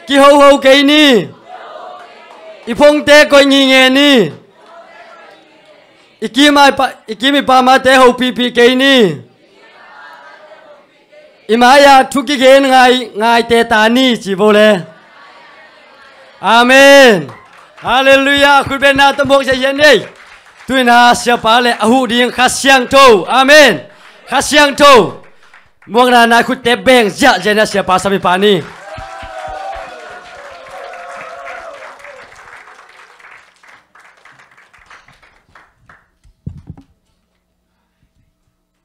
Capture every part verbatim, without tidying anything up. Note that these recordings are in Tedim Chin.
Kihoho kei ni. I phongte koih ngitnget ni. I kim i pa, i kim i pamate hopihpih kei ni. I mai-ah thu kigen ngai, ngaite ta ni ci bo le. Amen. Halleluiah. Khutbetna tamuak ziahziah nei. Tuina siapa le a huh ding Kha Siangtho. Amen. Kha Siangtho. Muakna nai khutte beng ziahziah na siapa samipa ni.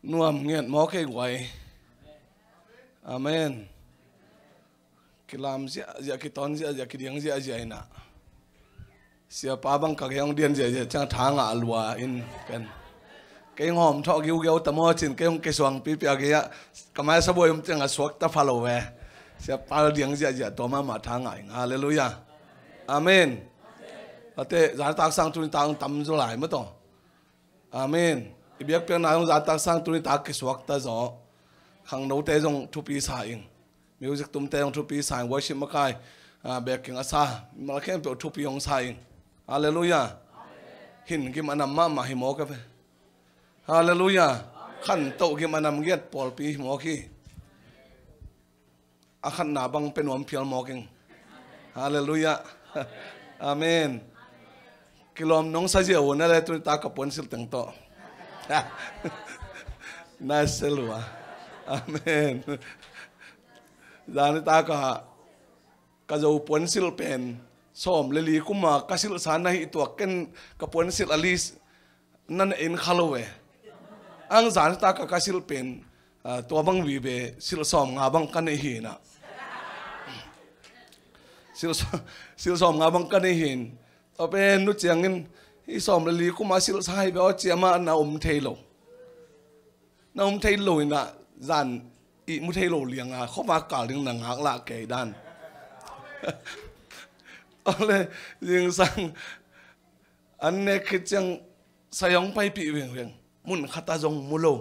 Nuam nget maw kei guai. Amen. Kilam ziahziah, kiton ziahziah, kidiang ziahziah inah. Siapa bang ka kei hong dian ziahziah ciang tha ngah lua in ken. Kei ngawm thawh giugiau ta maw cin kei hong kisuang pipia kei ah. Ka mai sabuai um ciang a suak ta pha lo ve. Siapa diang ziahziah tua mahmah tha ngah ing. Halleluiah. Amen. Ate zan taksang tuni tak tam zaw lai maw taw. Amen. I biakpiakna hong zan taksang tuni tak kisuak ta zaw. Khangnote zong thupi sa ing. Music tumte hong thupi sa ing, worship makai, ah, backing a sa, mal khempeuh thupi hong sa ing. Halleluiah. Hin gim a nam mahmah hi mawk a ve. Halleluiah. Khantoh gim a nam giat pawlpi hi mawk hi. A khatna bang pe nuam phial mawk ing. Halleluiah. Amen. Kilawm nong sa ziau na le tuni tak ka puansilh teng tawh. Nai se lua. Amen. Zani taka ka zo puansilh pen sawm le li kuma ka silhsa na hi tuak ken ka puansilh a li na na en kha lo e. Ang zani taka ka silh pen, ah, tua bang vive silh sawm nga bang ka nei hi na. Silh saw-, silh sawm nga bang ka nei hi. Tua pen nu ciangin hi sawm le li kuma silhsa hi bia aw ciama na om thei lo. Na om thei lo inah zan i mu thei lo lianga khuavak kal ding na ngak lah kei dan. Ole zingsang an nek khit ciang sai hong paipih vengveng. Mun khata zong mu lo.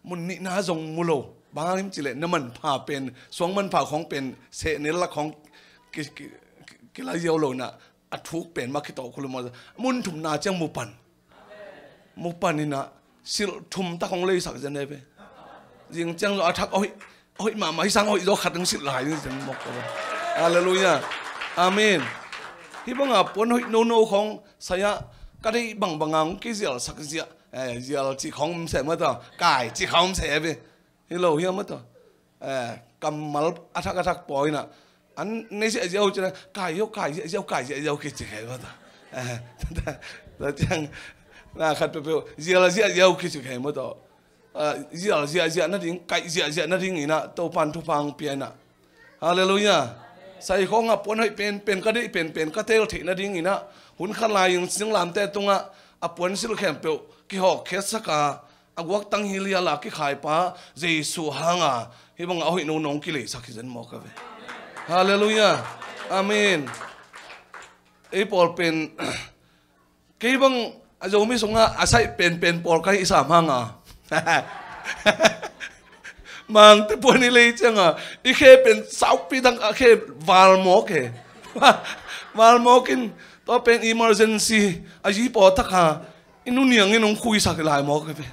Mun nihna zong mu lo. Bang hang him cileh na manpha pen suang manpha khawng pen sehnel lak khawng ki, ki, ki, kila ziau lo inah a thuk pen mah kitawh khulu maw. Mun thumna ciang mu pan. Mu pan inah silh thum tak hong leisak zen e ve. Zing ciang zo a thak a hoih, a hoih mahmah hi sang a hoih zo khat hong silh lai ding zen mawk ko ve. Halleluiah. Amen. Hi banga puan hoih nono khawng saya ka deih bangbanga hong kizialsak ziah, eh, zial cih khawng om seh mah ta, kai cih khawng om seh e ve. Hi lo hiam a tua. Eh, kammal a thak a thak pawi inah an nei ziahziah uh cina kai ziau kai ziahziah uh kai ziahziah uh kici kei maw tua. Eh, tua ciang na khat peuhpeuh zial a ziahziah uh kici kei maw tua. Eh, zial ziahziah nading kaih ziahziah nading inah Topan thupha hong pia inah. Halleluiah. Sai khawngah puan hoih penpen ka deih penpen ka tel theih nading inah hun khat lai-in singlamte tungah a puansilh khempeuh kihawkkhiatsak a a guaktang hi liala kikhaipa Jesuh hanga hih banga a hoih nono hong kileisak hi zen mawk a ve. Halleluiah. Amen. Ei pawl pen kei bang a Zomi sungah a saih penpen pawl ka hih sam hanga mangte puan i lei cianga i khe pen saupi dang a khe val mawk he. Val mawk in tua pen emergency a zi paw taka i nuniang in hong khuisak hi lai mawk a ve.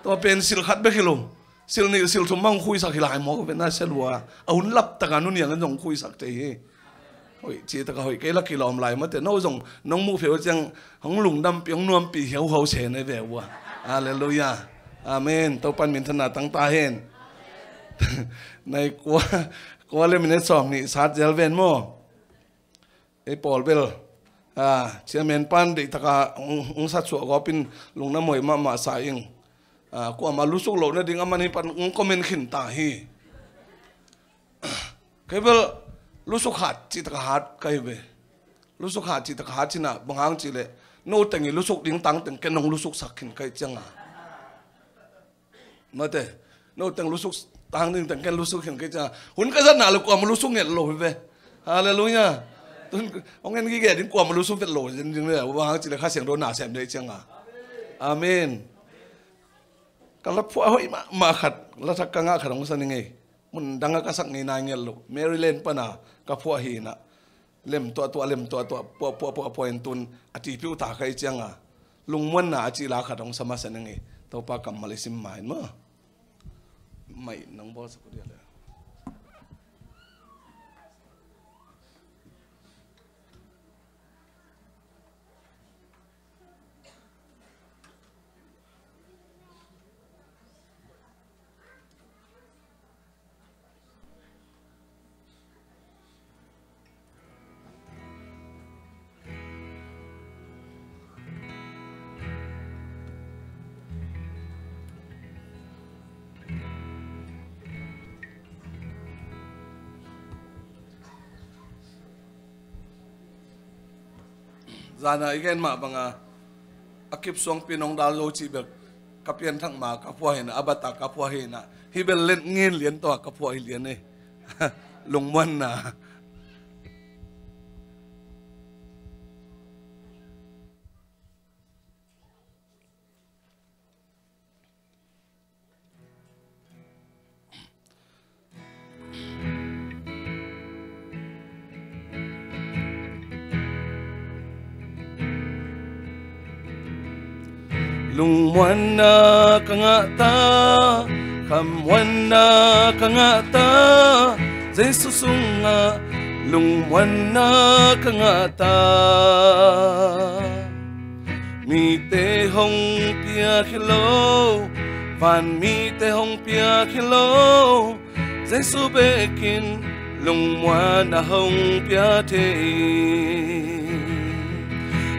Tua pen silh khat bek hi lo. Silh nih silh thum bang hong khuisak hi lai mawk a ve. Na sia lua a hun laptaka nuniang in hong khuisak thei hi. Hoih, cih taka hoih kei la kilawm lai mate. No zong nong muh pheu ciang hong lungdampi hong nuampi hiauhau se na ve ua. Halleluiah. Amen. Topan minthanna tangta hen. Nai kua, kua le minute sawm nih sat zel ven maw. Ei pawl bel, ah, chairman pan deihtaka hong, hong satsuah gawpin lungna moi mahmah sa ing. Ah, kuamah lusuk loh nading a manin pan hong comment khin ta hi. Kei bel lusuk hat cihtaka hat ka hi ve. Lusuk hat cihtaka hat cinah bang hang cihleh no teng i lusuk ding tang teng ken hong lusuksak khin ka hih cianga. Mate, no teng lusuk tang ding teng ken lusuk khin ka hih cianga hun ka zatna le kuamah lusuk nget lo hi ve. Halleluiah. Tun hong en gige ding kuamah lusuk vet lo zin ding le bang hang cihleh Kha Siangtho na sem dei cianga. Amen. Ka la phuah hoih mahmah khat la thak ka ngah khat hong sa ning ei. Mun dang a ka sak ngei nai ngelh lo. Maryland pana ka phuah hi na. Lem tuahtuah, lem tuahtuah, puah, puah, puah, puah in tun a tipiu ta khai cianga lungmuanna a cih la khat hong sa masa ning ei. Topa kammal i sim ma in maw. Mai nang bawl sak uh dia le. Zana i gen mah banga a kip suangpi nong dal zo cih bek ka pianthak ma ka phuah hi na, a bata ka phuah hi na, hi bel let ngin lian tawh a ka phuah hi lian ei. Lungmuanna. Lungmuanna ka ngah ta, khamuanna ka ngah ta, Jesu sungah lungmuanna ka ngah ta. Mite hong piak hi lo, van mite hong piak hi lo, Jesu bekin lungmuanna hong pia thei.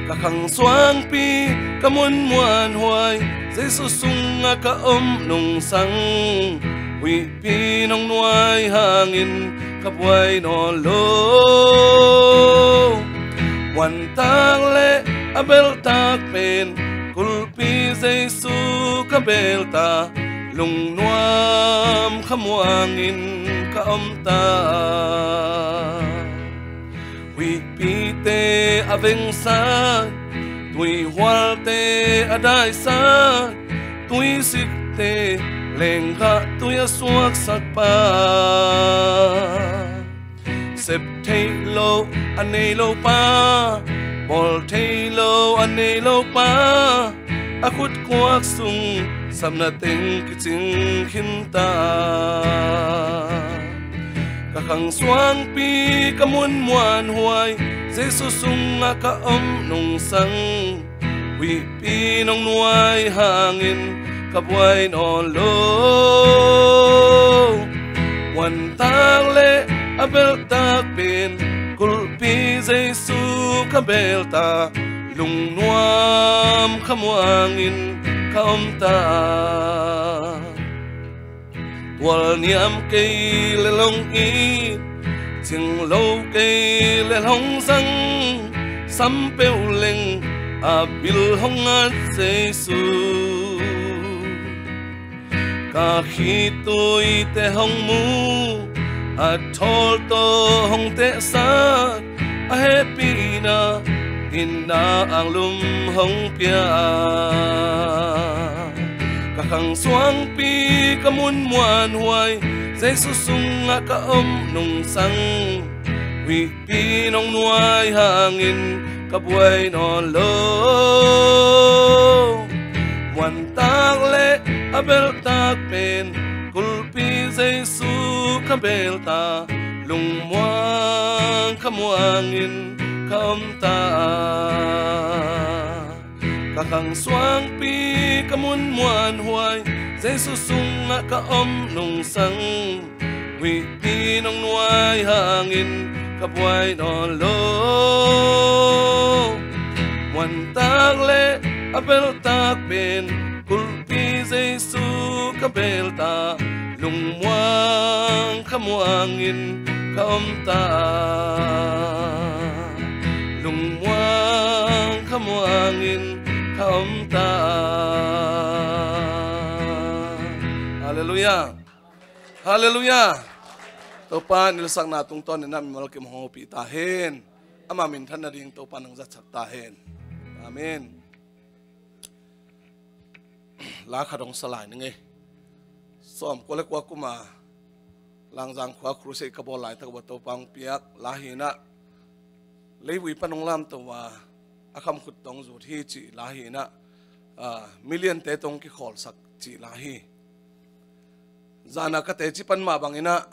Ka khang suangpi ka mun muanhuai, Jesu sungah ka om nungsang, huihpi nong nuai hangin ka buai nawn lo. Muantak le a belhtak pen kulhpi Jesu ka beel ta, lungnuam khamuangin ka om ta. Huihpite a vengsak, tuihualte a daisak, tuisikte lenggah tui a suaksak pa, sep theih lo a nei lo pa, bawl thei lo a nei lo pa, a khutkuak sung sapna teng kicing khin ta. Ka khang suangpi ka mun muanhuai, Jesu sungah ka om nungsang, huihpi nong nuai hangin ka buai nawn lo. Muantak le a belhtak pen kulhpi Jesu ka beel ta, lungnuam khamuangin ka om ta. Tualniam kei le long it, cinglo kei le long zang, sam peuh leng a bil hong ngat Jesu. Ka khitui te hong mu, a thawl tawh hong tehsak, a hehpihna in na anglum hong pia. Ka khang suangpi ka mun muanhuai, Jesu sungah ka om nungsang, huihpi nong nuai hangin ka buai nawn lo. Muantak le a belhtak pen kulhpi Jesu ka beel ta, lungmuang khamuangin ka om ta. Ka khang suangpi ka mun muanhuai, Jesu sungah ka om nungsang, huihpi nong nuai hangin ka buai nawn lo. Muantak le a belhtak pen kulhpi Jesu ka beel ta, lungmuang khamuangin ka om ta. Lungmuang khamuangin ka om ta. Halleluiah. Halleluiah. Topa in nilsakna tungtawn in a mimal kim hong hopih ta hen. Ama minthan nading Topa nang zatsak ta hen. Amen. La khat hong sa lai ning ei. Sawmkua le kua kuma Langzang khua crusade ka bawl laitak uah Topa hong piak la hi inah, leivui pan hong lamto a, a khamkhut tawh hong zut hi cih la hi inah, ah, miliante tawh hong kikhawlsak cih la hi. Zana ka teci pan mah bang inah,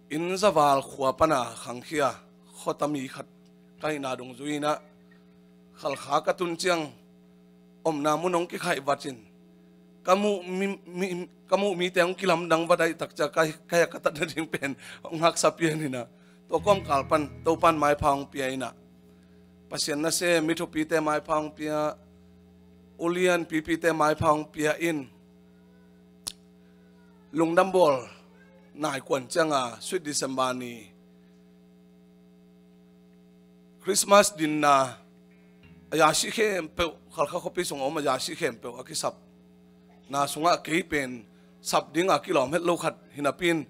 inn zaval khua pana khangkhia khuata mi khat ka hihna dungzui inah, Khalkha ka tun ciang omna mun hong kikhaih vat in, ka muh mi, mi, ka muh mite hong kilamdang vat ahih tak ciang ka, ka, ka tat nading pen hong haksa pian inah, tua kawmkal pan Topan maipha hong pia inah, Pasian nasem mi thupite maipha hong pia, ulian pipite maipha hong pia in, lungdam bawl nai kuan cianga Sweet December ni Christmas dinna a yasi khempeuh, Khalkha khuapi sung a om a yasi khempeuh a kisapna sungah kei pen sap dinga kilawm het lo khat hi napi in,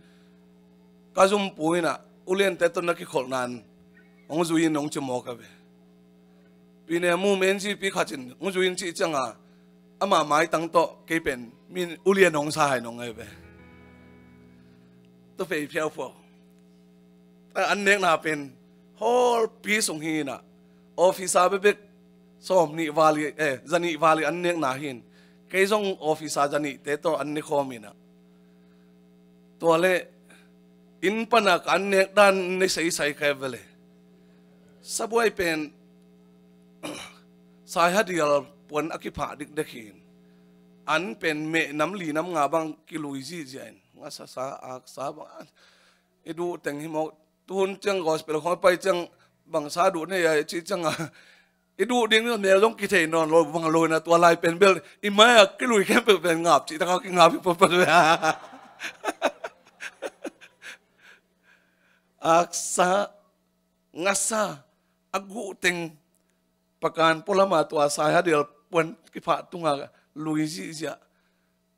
ka zumpu inah uliante tawh na kikholhna in hong zui in hong ci mawk a ve. Pi Ne Mum N G P khat in hong zui in cih cianga, ama maitang tawh kei pen min ulian hong sa hai nong ngai ve. Tua fei phiauphuau. An nekna pen hall pi sung hi inah, officer bekbek sawm nih vali, eh, zanih vali an nekna hi in, kei zong officer zanihte tawh an ne khawm inah, tua le inn pana ka an nek dan ne seisai ka e vele. Sabuai pen saihadial puan a kiphah dikdek hi in, an pen meh nam li nam nga bang kilui zihziah in, ngasasa aksa bang, i duh teng hi mawk. Tuhun ciang gospel khong a pai ciang bangsa duh nei a i cih cianga, i duh ding mel zong kithei nawn lo bang lo inah, tua lai pen bel i mai a kilui khempeuh pen ngap cih taka kingap hi peuhpeuh ve. Aksa, ngasa, a guh teng, pakan pualama tua saihadial puan kiphah tunga lui zihziah.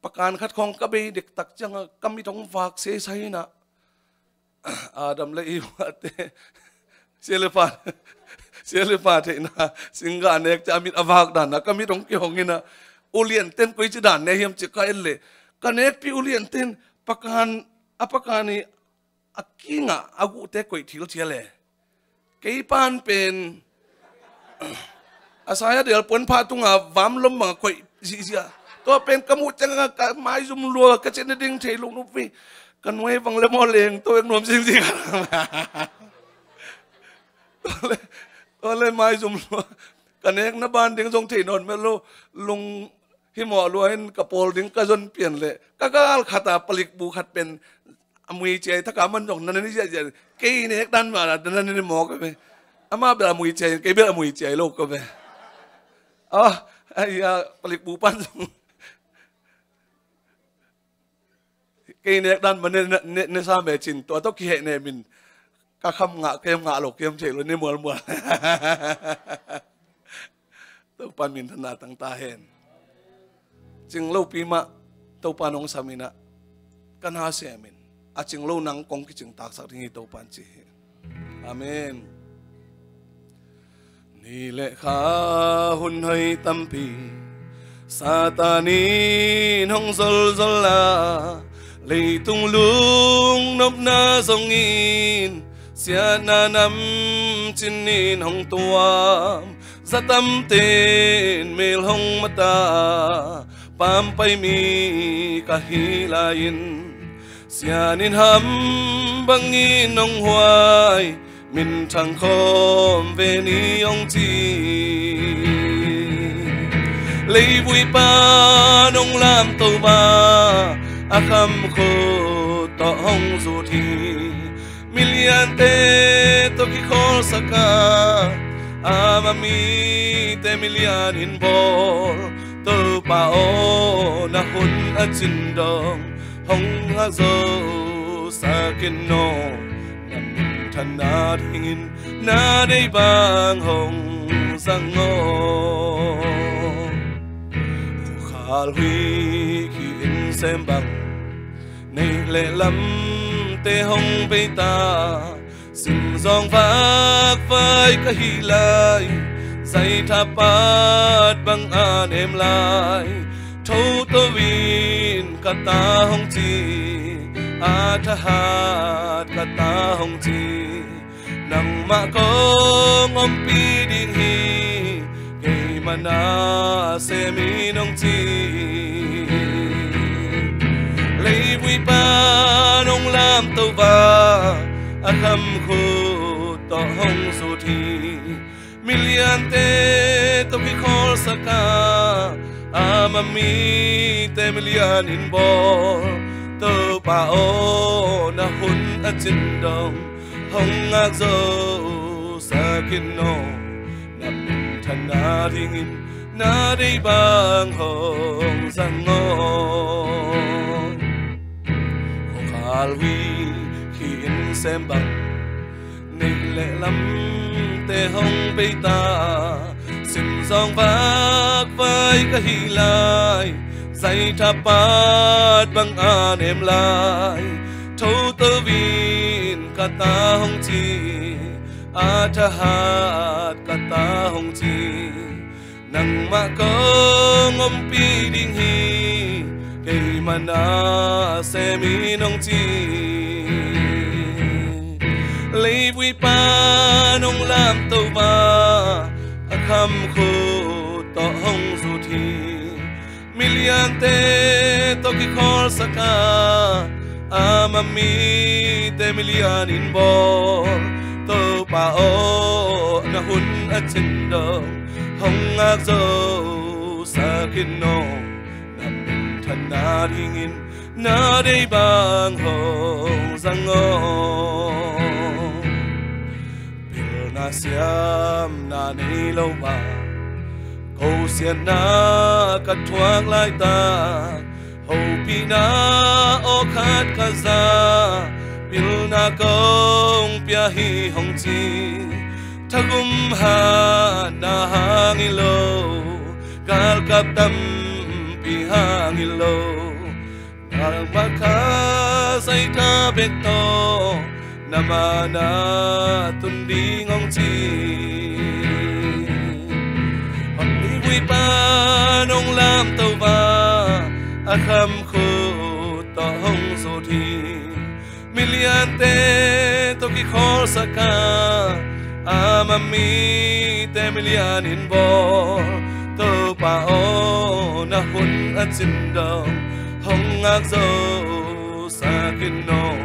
Pakan khat khawng ka bei dektak cianga ka mit hong vak sesai inah, Adam le Eva te, sia le pa, sia le pa theihna singgah nek ciah a mit a vak danna ka mit hong kihong inah, ulianten koici dan ne hiam cih ka et leh, ka nekpi ulianten pakan, a pakan i a kingah a guhte koih thil cial e. Kei pan pen a saihadial puan phah tunga vam lom banga koih zihziah. Tua pen ka muh cianga ka maizum lua, ka cih nading thei lo nupi. Ka nuai vang le maw leng to ek nuam zingzing. Tua le, tua le maizum lua. Ka nekna ban ding zong thei nawn met lo. Lung hi mawh lua in ka pawl ding ka zon pian leh ka gal khata palik bu khat pen a mui ciai taka man zong na na ni ziahziah. Kei nek dan mah na na ni mawk a ve. Amah bel a mui ciai, kei bel a mui ciai lo ka ve. Ah, ai a palik bu pan zong kei nek dan mah ne, ne, ne sa me cin tua tawh kiheh ne min ka kham ngah kem ngah lo kem thei lo ne mualmual. Topan minthanna tang ta hen. Cing lopi mah Topan hong sam inah, ka na sem in a cing lo nang kong kicing taksak ding hi Topan ci hi. Amen. Ni le kha hun hoi tampi Satan in hong zolzol a, leitung lung nopna zongin siatna nam cin in hong tuam. Zatamten mel hong mata pampai mi ka hi lai-in, sian in ham bangin hong huai, minthang khawm ve ni hong ci. Leivui pan hong lamto ba a kham khut tawh hong zut hi. Miliante tawh kikholhsak a, ama mite milian in bawl. Topa aw, na hun a cin dong hong ngah zo sak in aw, na minthanna dingin na deih bang hong zang aw. Khuakhal huih khi in sem bang, neih le lamte hong bei ta. Sim zawng vakvai ka hih lai, zaitha pat bang a nem lai. Tho to in ka ta hong ci, a thahat ka ta hong ci. Nangmah kong ompih ding hi, keima na sem in hong ci. Leivui pan hong lamto va, a kham khut tawh hong zut hi. Miliante tawh kikholsak a, ama mite milian in bawl. Topa aw, na hun a cin dong hong ngak zo sak in aw. Na minthanna dingin na deih bang hong zang aw. Khuakhal hui khi in sem bang, neih le lamte hong bei ta. Sim zawng vakvai ka hih lai, zaitha pat bang a nem lai, thoto in ka ta hong ci, a thahat ka ta hong ci. Nangmah kong ompih ding hi, keima na sem in hong ci. Leivui pan hong lamto va, a kham khut tawh hong zut hi. Miliante tawh kikholsak a, ama mite milian in bawl. Topa aw, na hun a cin dong hong ngak zo sak in aw. Na minthanna dingin na deih bang hong zang aw. Pilna siamna nei lo a, kosiatna ka thuak laitak, hopihna aw khat ka za, pilna kong pia hi hong ci. Thagum hatna hang hi lo, galkap tampi hang hi lo, nangmah kha zaitha bek tawh na man ah tun ding hong ci. Leivui pan hong lamto va, a kham khut tawh hong zut hi. Miliante tawh kikholsak a, ama mite milian in bawl. Topa aw, na hun a cin dong hong ngak zo sak in aw.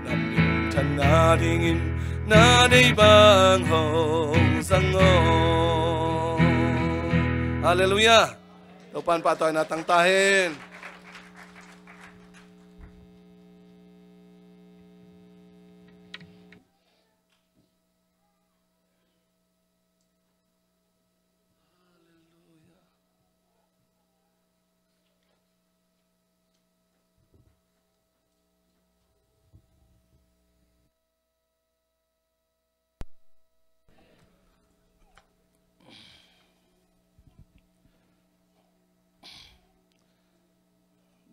Na minthanna dingin na deih bang hong zang aw. Halleluiah. Topa in pahtawina tang ta hen.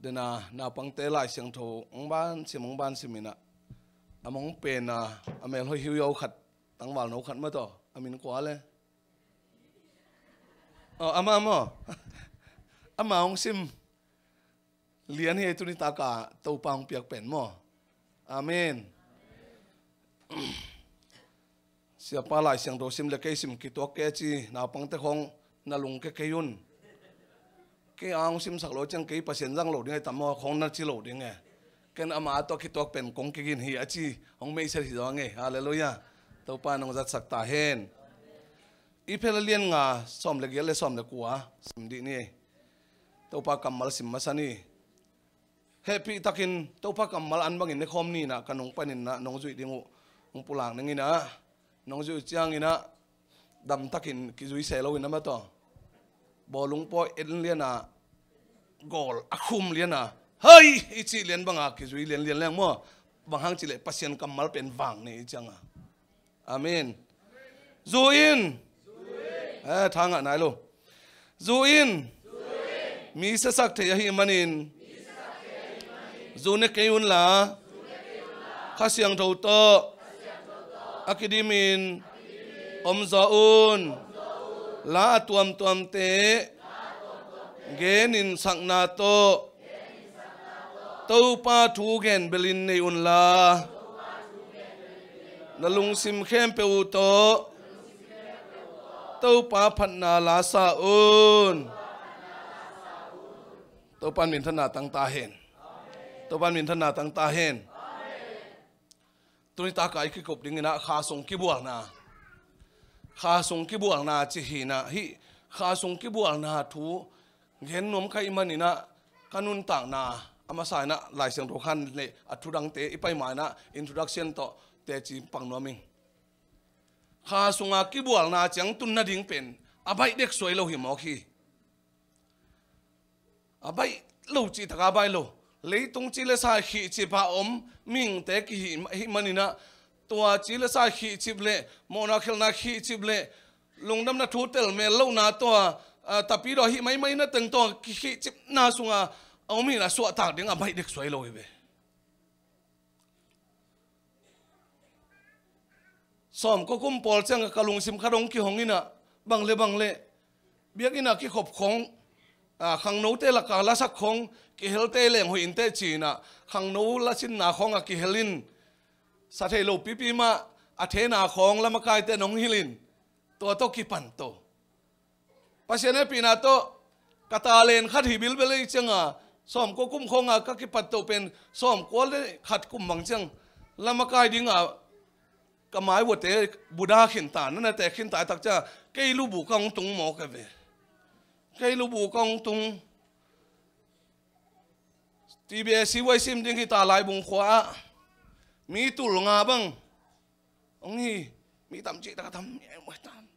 Dena naupangte Lai Siangtho hong ban sim, hong ban sim inah, a mong pen a, a mel hoih hiuhiau khat, tangval no khat mah tawh, a min kua le? Oh, ama maw? Ama hong sim lian hi ei, tuni taka Topa hong piak pen maw? Amen. Siapa Lai Siangtho sim le kei sim kituak kei a ci naupangte khawng na lungke kei un. Kei a hong simsak lo ciang kei Pasian zang lo ding a hi tam maw khawng na ci lo ding e. Ken ama tawh kituak pen kong kigin hi a ci hong meihset hi zaw ngei. Halleluiah. Topa in hong zatsak ta hen. Efesa lian nga sawm le giat le sawm le kua sim dih ni. Topa kammal sim masa ni. Hehpihtakin Topa kammal an bangin ne khawm ni inah, ka nung panin ah nong zuih ding uh hong pulak ning inah, nong zuih uh ciang inah damtakin kizui se lo inah mah tawh, bawlung pawi en lian a, gawl a khum lian a, hai i cih lian banga kizui lianlian leng maw? Bang hang cih leh Pasian kammal pen vang nei i ciang a. Amen. Zu in. Eh, tha ngah nai lo. Zu in. Mi siasak thei ahih manin zu ne kei unla, Kha Siangtho tawh a kidimin om zaw un. La a tuamtuamte genin sakna tawh Topa thu gen belin nei unla, na lungsim khempeuh uh tawh Topa phatna lasa un. Topa in minthanna tang ta hen. Topa in minthanna tang ta hen. Tuni taka i kikup dingin ah kha sung kibualna, kha sung kibualna ci hi in ah, hih kha sung kibualna thu gen nuam ka hih manin ah ka nuntakna a masa in ah Lai Siangtho khan le a thu dangte i pai ma in ah introduction tawh teci pang nuam ing. Kha sunga kibualna ciang tun nading pen a baih dek suai lo hi mawk hi. A baih lo cih taka a baih lo. Leitung ci le sa khihcip a om mihingte kihi hih manin ah, tua ci le sa khihcip le mawhna khelhna khihcip le lungdamna thu tel mel lohna tua, a, tapidaw hih maimai na teng tua kikhihcipna sunga a om hi in ah suahtak ding a baih dek suai lo hi ve. Sawmkua kum pawl ciang ka lungsim khat hong kihong in ah, bang le bang le biakinn ah kikhop khawng, a, khangnote laka lasak khawng kihelte leng hoih inteh ci in ah, khangno lasinna khawng a kihel in, sa thei lo pipi mah a thena khawng lamakaite nong hilh in, tua tawh kipan to. Pasian hehpihna tawh ka talent khat hi bilbel ei cianga, sawmkua kum khawnga ka kipat toh pen sawmkua le khat kum bang ciang lamakai dinga ka mai vuate buda khinta, na na tek khinta tak cianga kei lubu ka hong tung mawk a ve. Kei lubu ka hong tung. T B S C Y sim ding hita Laibung khua ah mi tul nga bang hong hi, mi tam cih taka tam, mi tam.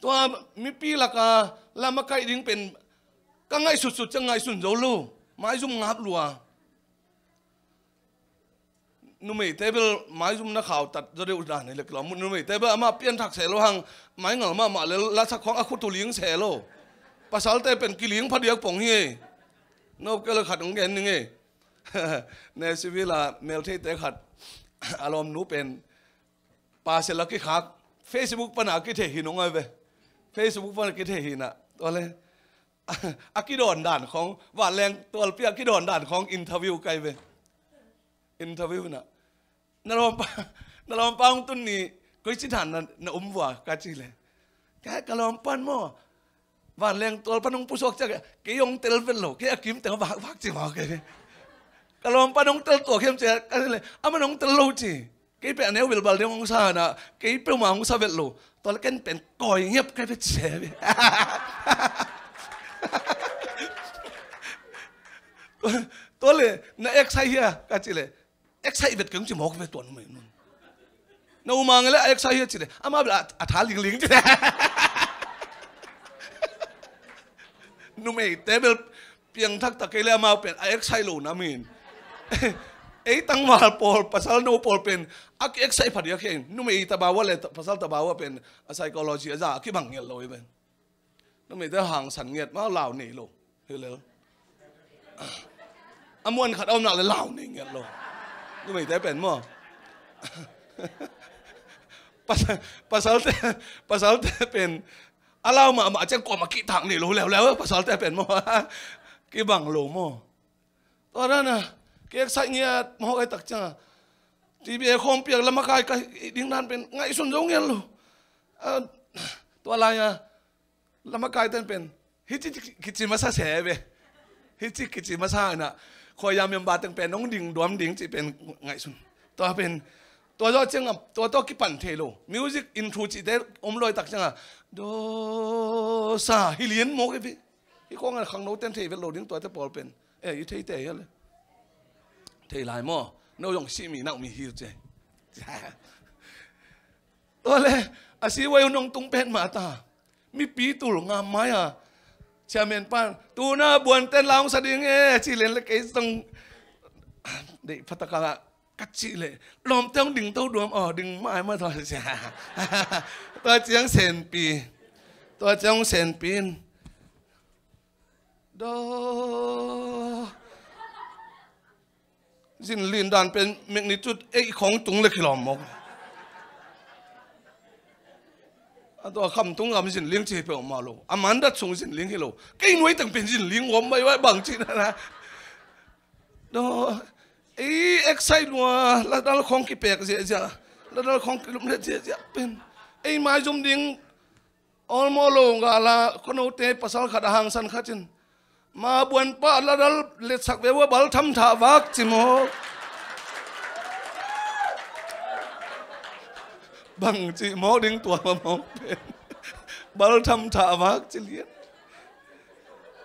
Tua mipi laka lamakaih ding pen ka ngaihsutsut ciang ngaihsun zo lo, maizum ngap lua. Numeite bel maizum na khautat zaw deuh dan hi lek lo. Numeite bel amah pianthak seh lo hang, maingal mahmah le lasak khawng a khut uh ling seh lo. Pasalte pen kiling phadiak pong hi ei. No kei le khat hong gen ning ei. Nashville a meltheite khat a lawmnu pen pasal a kikhak, Facebook pana kithei hi nong ai ve. Facebook pana kithei hi na. Tua le a kidawn dan khawng, vanleng tualpi a kidawn dan khawng interview kai ve. Interview na, na lawmpa, na lawmpa hong tun ni koici dan na, na um vua ka ci le, ka, ka lawmpan maw, vanleng tualpan hong pusuak ciak, kei hong tel vet lo, kei a kim teng vak vak ci vak kei. Ka lawmpan hong tel tuak hiam ci a, ka ci le, aman hong tel lo ci. Kei peh a neu bilbal ding hong sa na, kei peuhmah hong sa vet lo. Tua le ken pen kawi ngiap kai vet se ve. Tua le na excite hia ka ci le, excite vet keng ci mawk ve tua numei nun. Na u ma nge le a excite hia ci le, ama bel a, a tha lingling ci le. Numeite bel piangthak tak kei le amau pen a excite lo na min. Ei tangval pawl, pasal no pawl pen a ki excite phadiak hi. Numei tabau a le pasal tabau a pen a psychology a za a kibang ngiat lo hi pen. Numeite hangsan ngiat mah lau nei lo. Hi lel. A muan khat a om nak le lau nei ngiat lo. Numeite pen maw. Pasal, pasalte, pasalte pen a lau mahmah ciang kuamah kihtak nei lo leuleu, pasalte pen maw. Kibang lo maw. Tua dan a ki excite ngiat maw, kai tak cianga T B A khawm piak lamakai ka ding dan pen ngaihsun zo ngiat lo. A, tua lai-a lamakai ten pen hici kici masa se ve. Hici kici masa ina khuaia member teng pen nong ding duam ding ci pen ngaihsun. Tua pen tua zawh cianga tua tawh kipan thei lo. Music in thu cihte om lawi tak cianga do sa hi lian mawk hi ve. Hi khuanga khangno ten thei vet lo ding tuate pawl pen. Eh, i theite hi le. Thei lai maw? No zong sih mi nak mi hi ce. Tua le a si wai nong tung pen mah ta. Mipi tul ngam mai a. Chairman pan tuna buanten la hong sa ding e, ci len le kei zong deih phataka ka cih leh lawmte hong ding to duam aw, ding mai mah thaw sia. Tua ciang senpi, tua ciang hong senpi in daw zinlin dan pen magnitude eight khawng tung le kilawm mawk. A tua khamtung gam zinling ci hi peuhmah lo. A mandat sung zinling hi lo. Kei nuai teng pen zinling om mai vai bang ci na na. Daw, ei excite lua, ladal khong kipek ziahziah, ladal khong kilumlet ziahziah pen ei maizum ding awlmawh lo gala, khuanote pasal khat a hangsan khat in, ma buanpa ladal letsak ve ua, bal thamthah vak ci mawk. Bang cih mawk ding tua mamawk pen, bal thamthah vak ci lian.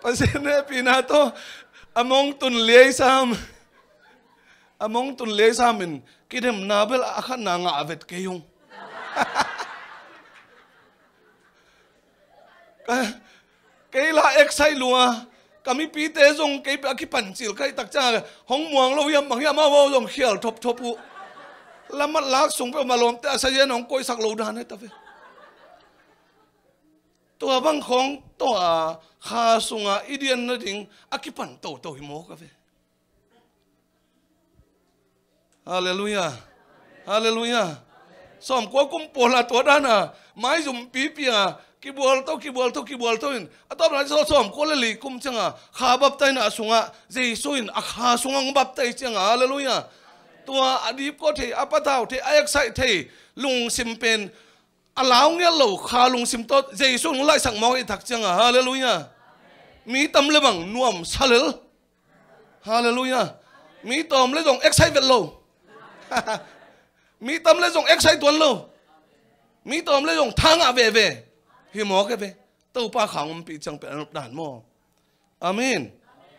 Pasian hehpihna tawh a mong tun liai sam, a mong tun liai sam in kidemna bel a khatna ngah vet kei ung. Ka, kei la excite lua, ka mipite zong kei a kipan cil ka hih tak ciang hong muang lo hiam bang hiam, amau zong khial thopthop uh. Lamat lak sung peuh malawmte a sazian hong koihsak lo dan hi ta ve. Tua bang khawng tawh a kha sunga i dian nading a kipan toto hi mawk a ve. Halleluiah. Halleluiah. Sawmkua kum pawl a tua dana maizum pipi a kibualto, kibualto, kibualto in a tawpna saw sawmkua le li kum cianga kha baptaina sungah Jesu in a kha sungah hong baptai cianga, halleluiah. Tua a dipkua thei, a patau thei, a excite thei lungsim pen a lau ngial lo kha lungsim tawh Jesu in hong laihsak mawk i tak cianga, halleluiah. Mi tam le bang nuam sa lel. Halleluiah. Mi tawm le zong excite vet lo. Mi tam le zong excite tuan lo. Mi tawm le zong thangah veve hi mawk e ve. Topa kha hong ompih ciang pen a nop dan maw? Amen.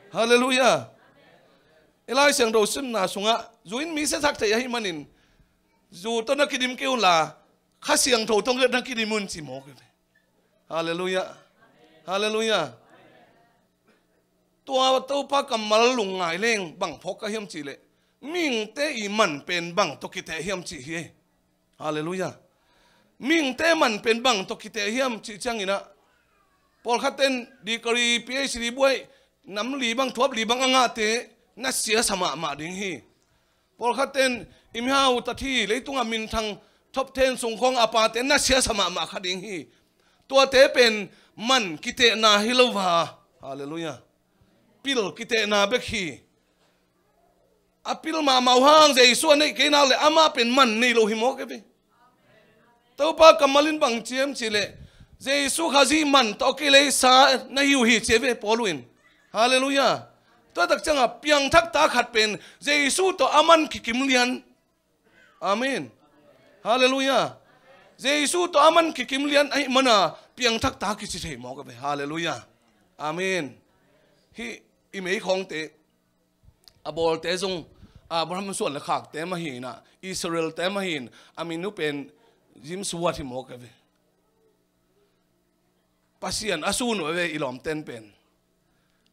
Halleluiah. I Lai Siangtho simna sungah zu in mi siasak thei ahih manin zu tawh na kidim kei unla Kha Siangtho tawh na kidim un ci mawk e ve. Halleluiah. Halleluiah. Tua Topa kammal lungngai leng bang phawk ka hiam cihleh, mihingte i man pen bang tawh kiteh hiam cih hi. Halleluiah. Mihingte man pen bang tawh kiteh hiam cih cianginah, pawlkhatten degree, P H D buai, nam li bang, thuap li bang a ngahte na siasa mahmah ding hi. Pawlkhatten i mihau tathi leitungah minthang top ten sungkhawng a pate na siasa mahmah kha ding hi. Tuate pen man kitehna hi lo va. Halleluiah. Pil kitehna bek hi. A pil mahmah uh hang Jesu a neih kei nak le amah pen man nei lo hi mawk e ve. Topa kammal in bang ciam cihleh, Jesu Khazih man tawh kileisa na hi uh hi ci e ve Paul in. Halleluiah. Tua tak ciangah piangthak ta khat pen Jesu tawh a man kikim lian. Amen. Halleluiah. Jesu tawh a man kikim lian ahih mana piangthak ta kici thei mawk a ve. Halleluiah. Amen. Hih i meikhawngte a bawlte zong Abraham suan le khakte mah hi inah, Israelte mah hi in, a min uh pen James Watt hi mawk a ve. Pasian a sun uh a ve i lawmten pen.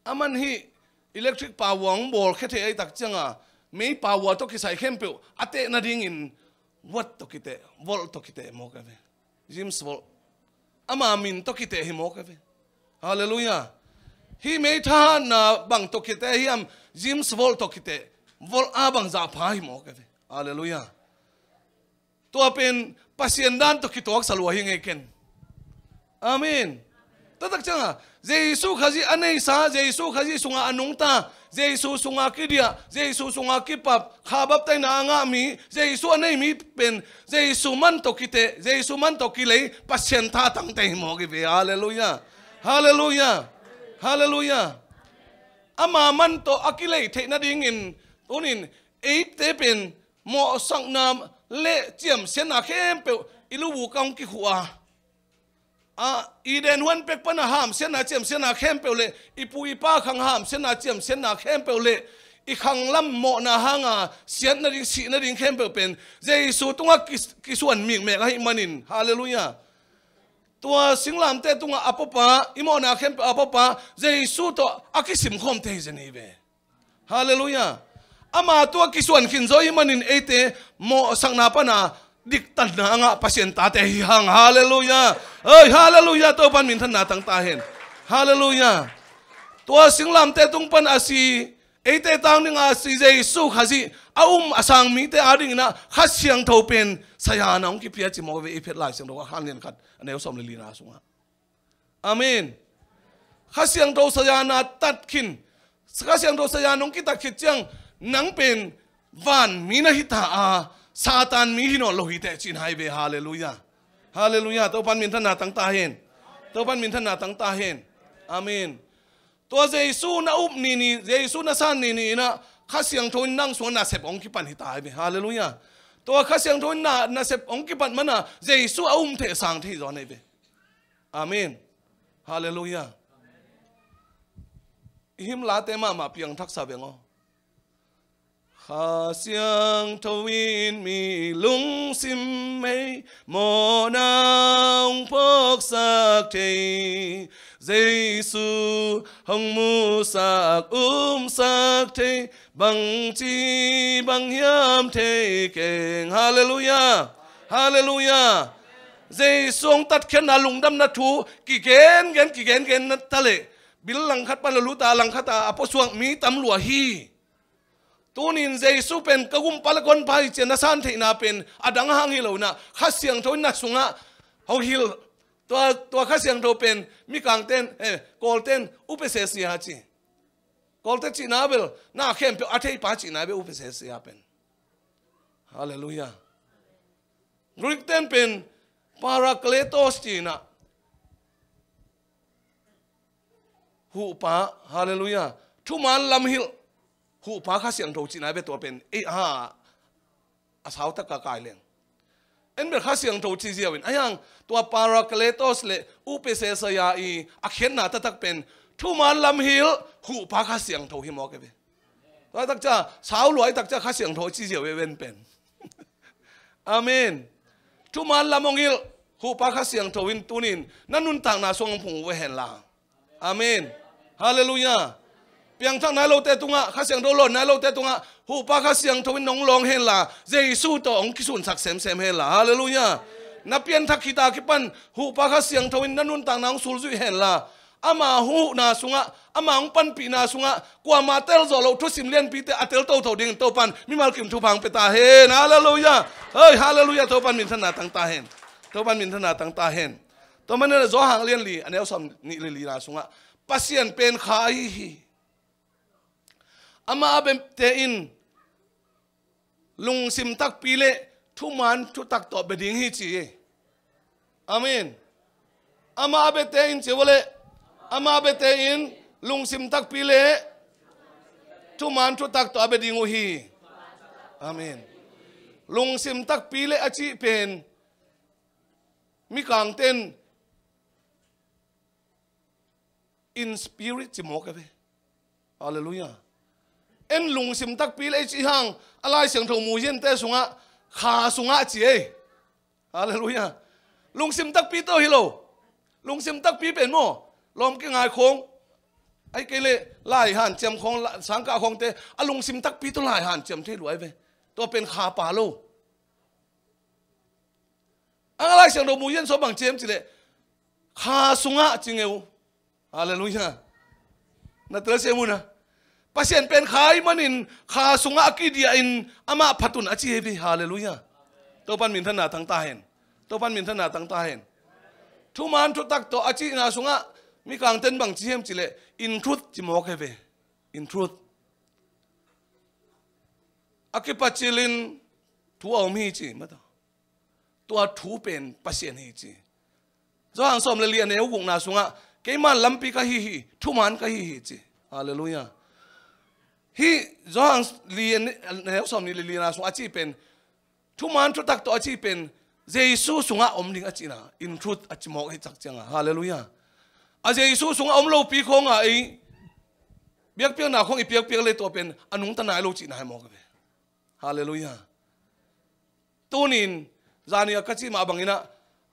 A man hih electric power hong bawlkhia thei ahih tak cianga mei power tawh kisai khempeuh a teh nadingin watt tawh kiteh, volt tawh kiteh mawk a ve. James Volt. Ama min tawh kiteh hi mawk a ve. Halleluiah. Hih mei thahatna bang tawh kiteh hiam? James Volt tawh kiteh. Volt a bang zahpha hi mawk a ve. Halleluiah. Tua pen Pasian dan tawh kituaksa lua hi ngei ken. Amen. Tua tak ciangah Jesu Khazih a neisa, Jesu Khazih sungah a nungta, Jesu sungah kidiah, Jesu sungah kipap, kha baptaina a ngah mi, Jesu a nei mi pen Jesu man tawh kiteh, Jesu man tawh kilei, Pasian tha tangte hi mawk i ve. Halleluiah. Halleluiah. Halleluiah. Ama man tawh a kilei theih nadingin tunin eite pen mawhsakna le ciamsiatna khempeuh i lubuk ah hong kikhuh a, a, Eden huan pek pana hamsiatna ciamsiatna khempeuh le i pu i pa khang hamsiatna ciamsiatna khempeuh le i khanglam mawhna hanga siat nading, sih nading khempeuh pen Jesu tungah kis-, kisuan mikmek ahih manin. Halleluiah. Tua singlamteh tungah a pawpa, i mawhna khempeuh a pawpa Jesu tawh a kisimkhawmte hi zen hi ve. Halleluiah. Ama tua kisuan khin zaw ahih manin eite mawhsakna pana diktanna a ngah Pasian tate hi hang. Halleluiah. Oi, halleluiah. Topan minthanna tangta hen. Halleluiah. Tua singlamteh tung pan a si, eite tang dinga a si Jesu Khazih a um a sang mite adinginah Kha Siangtho pen sayana hong kipia ci mawk ve. I phet Lai Siangtho a khan lian khat a neu sawm le lina sungah. Amen. Kha Siangtho sayana tat khin. Kha Siangtho sayana hong kitat khit ciang Nang pen van mi na hi ta a, Satan mi hi nawn lo hi teh cihna hi ve. Halleluiah. Halleluiah. Topan minthanna tang ta hen. Topan minthanna tang ta hen. Amen. Tua Jesu na up ni ni, Jesu na san ni ni inah Kha Siangtho in nang sungah nasep hong kipan hi ta hi ve. Halleluiah. Tua Kha Siangtho in na, nasep hong kipan mana Jesu a um thei sang thei zaw na hi ve. Amen. Halleluiah. I hymn late mahmah piangthaksa veng aw. Kha Siangtho in mi lungsim hei mawhna hong phawksak thei, Jesu hong musak umsak thei, bangci bang hiam thei keng. Halleluiah. Halleluiah. Jesu hong tatkhiatna lungdamna thu kigengen kigengen na ta leh bil langkhat pan a lut a langkhat a a puasuak mi tam lua hi. Tunin Jesu pen ka gumpa le ka honpa hi ci-a na san theihna pen a dang hang hi lo inah Kha Siangtho in na sungah hong hilh. Tua, tua Kha Siangtho pen mikangten, eh, Kawlten upesesia ci. Kawlte cihna bel na khempeuh a theipa cihna bel upesesia pen. Halleluiah. Greek ten pen Parakletos ci inah huhpa, halleluiah, thuman lam hilh huhpa Kha Siangtho cihna bel tua pen ei ha a sau taka kai leng. En bel Kha Siangtho ci ziau in a hiang tua Parakletos le upesesia i a khiatna taktak pen thuman lam hilh huhpa Kha Siangtho hi mawk e ve. Tua takcia sau luai takcia Kha Siangtho ci ziau e ven pen. Amen. Thuman lam hong hilh huhpa Kha Siangtho in tunin na nuntakna sung hong phung uh e henla. Amen. Halleluiah. Piangthak nai lote tungah, Kha Siangtho lawn nai lote tungah huhpa Kha Siangtho in nong lawng henla, Jesu tawh hong kisunsak semsem henla. Halleluiah. Na pianthak khita kipan huhpa Kha Siangtho in na nuntakna hong sulzuih henla. Ama huhna sungah, ama hong panpihna sungah kuama tel zawh loh thusim lianpite a tel toto dingin Topan mimal kim thupha hong pia ta hen. Halleluiah. Hei, halleluiah. Topan minthanna tang ta hen. Topan minthanna tang ta hen. Tua manin Johan lian li a neu sawm nih le lina sungah Pasian pen kha ahi hi. Amah a bepte in lungsim takpi le thuman thutak tawh bia ding hi ci hi. Amen. Amah a bepte in ci uh leh, amah a bepte in lungsim takpi le thuman thutak tawh a bia ding uh hi. Amen. Lungsim takpi le a cih pen mikangten in spirit ci mawk a ve. Halleluiah. En lungsim takpi le i cih hang a Lai Siangtho muziante sungah kha sungah ci ei. Halleluiah. Lungsim takpi tawh hi lo. Lungsim takpi pen maw lawm kingai khawng, ahih kei leh lai hanciam khawng, la-, sangkah khawngte a lungsim takpi tawh lai hanciam thei lua ei ve. Tua pen kha pa lo. A Lai Siangtho muzian sawh bang ci hiam ci leh kha sungah ci ngeu. Halleluiah. Na telsiam un a, Pasian pen kha ahih manin kha sungah a kidiah in amah phat un a ci hi ve. Halleluiah. Topan minthanna tang ta hen. Topan minthanna tang ta hen. Thuman thutak tawh a cihna sungah mikangten bang ci hiam ci leh in truth ci mawk hi ve. In truth. A kipacilin thu a om hi ci mata. Tua thu pen Pasian hi ci. Johan sawm le li a neu gukna sungah keiman lampi ka hi hi, thuman ka hi hi ci. Halleluiah. Hih Johan li a ne-, a neu sawm nih le lina sungah a cih pen thuman thutak tawh a cih pen Jesu sungah om ding a cihna in truth a ci mawk hi cak cianga. Halleluiah. A Jesu sungah om lopi khawnga ei biakpiakna khawng i piakpiak le tua pen a nungta nai lo cihna hi mawk a ve. Halleluiah. Tunin zani a ka cih mah banginah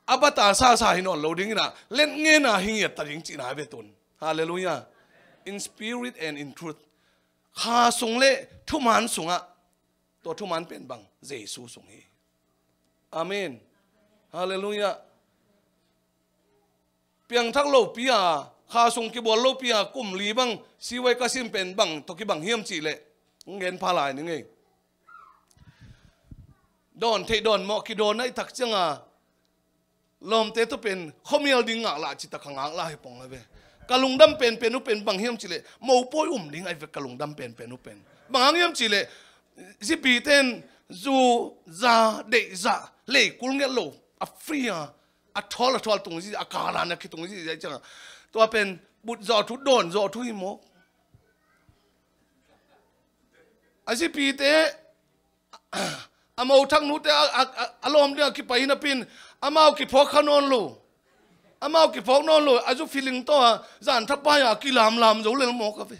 a bata sasa hi nawn lo dinginah let ngena hi ngiat ta ding cihna hi ve tun. Halleluiah. In spirit and in truth. Kha sung le thuman sungah, tua thuman pen bang Jesu sung hi. Amen. Halleluiah. Piangthak lopi a, kha sung kibawl lopi a kum li bang siwai ka sim pen bang tawh kibang hiam cihleh hong gen pha lai ning ei. Dawn theih dawn mawh kidawn ahih tak cianga lawmte tawh pen khuamial ding ngaklah citak kha ngaklah hi pong a ve. Ka lungdam penpen uh pen bang hiam cihleh mopawi um ding ahi ve ka lungdam penpen uh pen. Bang hang hiam cih leh, zipite in zu, za, deih zah, leikul nget lo, a free a, a thawl a thawl tung zi, a kalan a kitung zi, zi ciang a. Tua pen, but zawh thu, dawn zawh thu hi mawk. A zipite, a mothak nute, a, a, a, a lawm ding a kipai hi napi in, amau kiphawk kha nawn lo. Amau kiphawk nawn lo, a zu feeling tawh a, zan thapai a, kilamlam zo lel mawk a ve.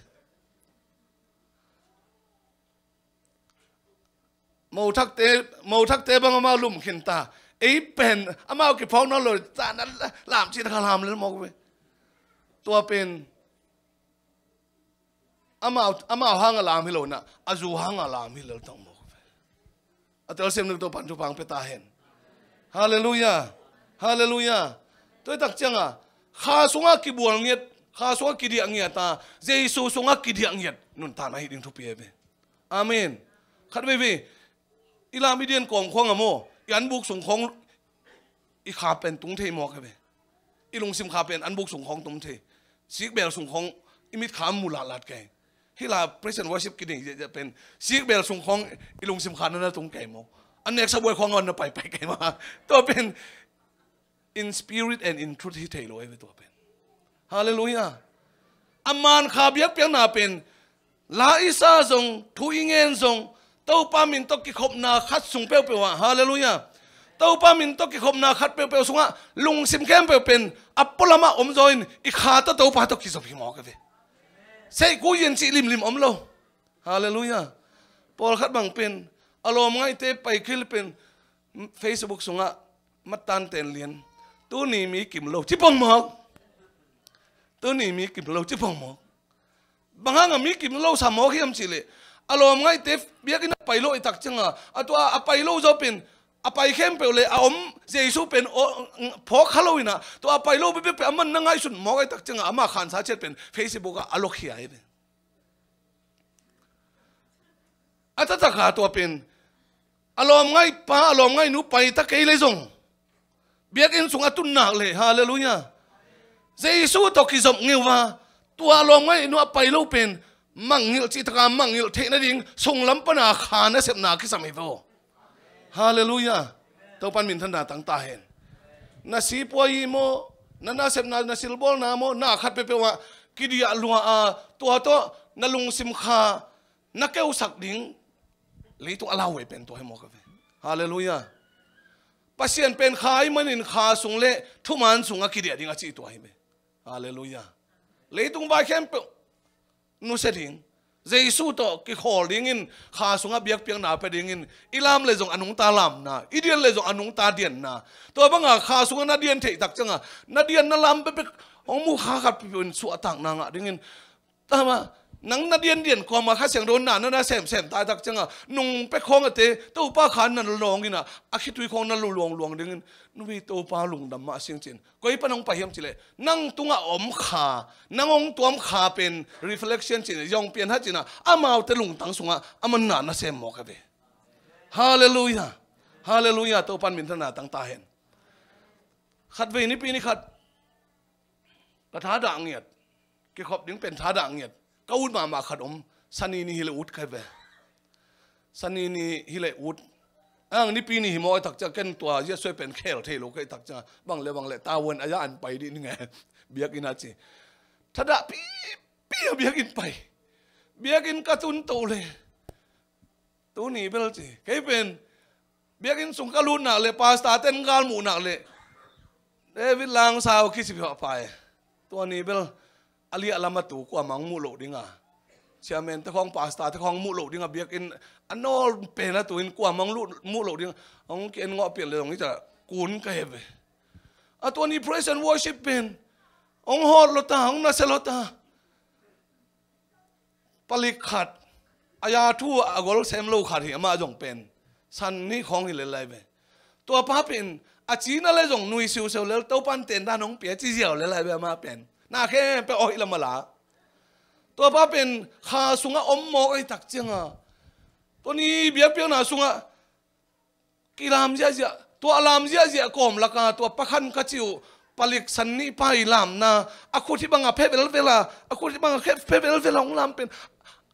Mothakte, mothakte bang amau lum khin ta. Ei pen, amau kiphawk nawn lo, zan a lam cih kha lam lel mawk ve. Tua pen, amau, amau hang a lam hi lo na, a zu hang a lam hi lel tawh mawk ve. A telsiam ding Topan thupha hong pia ta hen. Halleluiah. Halleluiah. Tua hi tak ciang a, kha sungah kibual ngiat, kha sungah kidiah ngiat a, Jesu sungah kidiah ngiat nuntakna hi ding thupi a ve. Amen. Khat veivei, i lam i dian kawm khawng a maw, i anbuk sung khawng i kha pen tung thei mawk a ve. I lungsim kha pen anbuk sung khawng tung thei. Sikbel sung khawng i mit kha mu latlat kei. Hih la praise and worship kiding pen sikbel sung khawng i lungsim kha na na tung kei maw. A neksa buai khawng a na paipai kei mah. Tua pen in spirit and in truth hi thei lo a ve tua pen. Halleluiah. A man kha biakpiakna pen, la i sa zong, thu i ngen zong, Topa min tawh kikhopna khat sung peuhpeuh ah. Halleluiah. Topa min tawh kikhopna khat peuhpeuh sungah lungsim khempeuh pen a pualamah om zaw in i kha tawh Topa tawh kizop hi mawk a ve. Seihku yin cih limlim om lo. Halleluiah. Pawlkhat bang pen a lawmngaihte pai khil pen Facebook sungah matan ten lian, tuni mi kim lo ci pong mawk. Tuni mi kim lo ci pong mawk. Bang hang a mi kim lo sa mawk hiam cih leh, a lawmngaihte biakinn a pai lo i tak ciang a, a tua a pai lo zaw pen, a pai khempeuh le a om Jesu pen phawk kha lo in a, tua a pai lo bekbek pen a man na ngaihsun mawk a i tak ciang a, ama khansa ciat pen Facebook ah a lokhia hi ve. A taktak a tua pen a lawmngaih pa, a lawmngaih nu pai ta kei le zong, biakinn sung a tun nak le, halleluiah, Jesu tawh kizop ngeu a, tua a lawmngaih nu a pai lo pen mangngilh cih tak a mangngilh theih nading sunglam pan a kha nasepna kisam hi ve aw. Halleluiah. Topan minthanna tang ta hen. Na sipuai hi maw, na nasepna, na silbawlna maw, na khat peuhpeuh ah kidiah lua a, tua tawh na lungsim kha na keusak ding leitung a lau ve pen tua hi mawk a ve. Halleluiah. Pasian pen kha ahih manin kha sung le thuman sungah kidiah ding a cih tua hi ve. Halleluiah. Leitung vai khempeuh nusia ding, Jesu tawh kikhawl dingin, kha sungah biakpiakna pia dingin, i lam le zong a nungta lamna, i dian le zong a nungta dianna. Tua banga kha sungah na dian theih tak ciang a, na dian na lam bekbek hong mu kha khat peuhpeuh in suahtakna ngah dingin, tama, nang na diandian kuama Kha Siangtho na, na, na semsem ta i tak ciang a, nung pek khawng a te, Topa kha na lawng in a, a khitui khawng na lu luangluang dingin, nupi Topa lungdam mah sing cin. Koi pan hong pai hiam cih leh, nang tungah om kha, nang hong tuam kha pen reflection cin, zong pian hat cin a, amaute lungtang sungah a manna na sem mawk a ve. Halleluiah. Halleluiah. Topan minthanna tang ta hen. Khatvei nipi ni khat ka thadah ngiat, kikhop ding pen thadah ngiat, ka ut mahmah khat om. Sani ni hi leh ut ka hi ve. Sani ni hi leh ut. Ang nipi ni hi mawk a i tak ciang, ken tua ziahsuai pen khel thei lo ka i tak ciang, bang le bang le tavuan a ya an pai dih ning e. Biakinn a ci. Thadah pipi a biakinn pai. Biakinn ka tun to le. Tuni bel ci. Kei pen biakinn sung ka lut nak le, pastor ten gal muh nak le, David Langsau kici pah pai. Tua ni bel a liah lam a tu kuamah hong muh loh ding a, chairman te khawng, pastor te khawng hong muh loh ding a, biakinn a nawl pen a tu in kuamah hong muh loh ding a, hong ki-en ngawh pian le zong hi ta, kun ka hi ve. A tua ni praise and worship pen hong hawt lo ta, hong nasia lo ta. Palik khat, a ya thu a gol sem lo khat hi, amah zong pen san nih khawng hi lel lai ve. Tua pa pen a cina le zong nui siuseu lel, Topan ten dan hong pia ci ziau lel lai ve amah pen. Na khempeuh awih lam a la. Tua pa pen kha sungah om mawk a i tak ciang a, tua ni biakpiakna sungah kilam ziahziah, tua lam ziahziah kawm laka tua pakhan ka ci uh, palik san nih pa i lamna, a khut hi banga phe velvel a, a khut hi banga phe velvel a hong lam pen,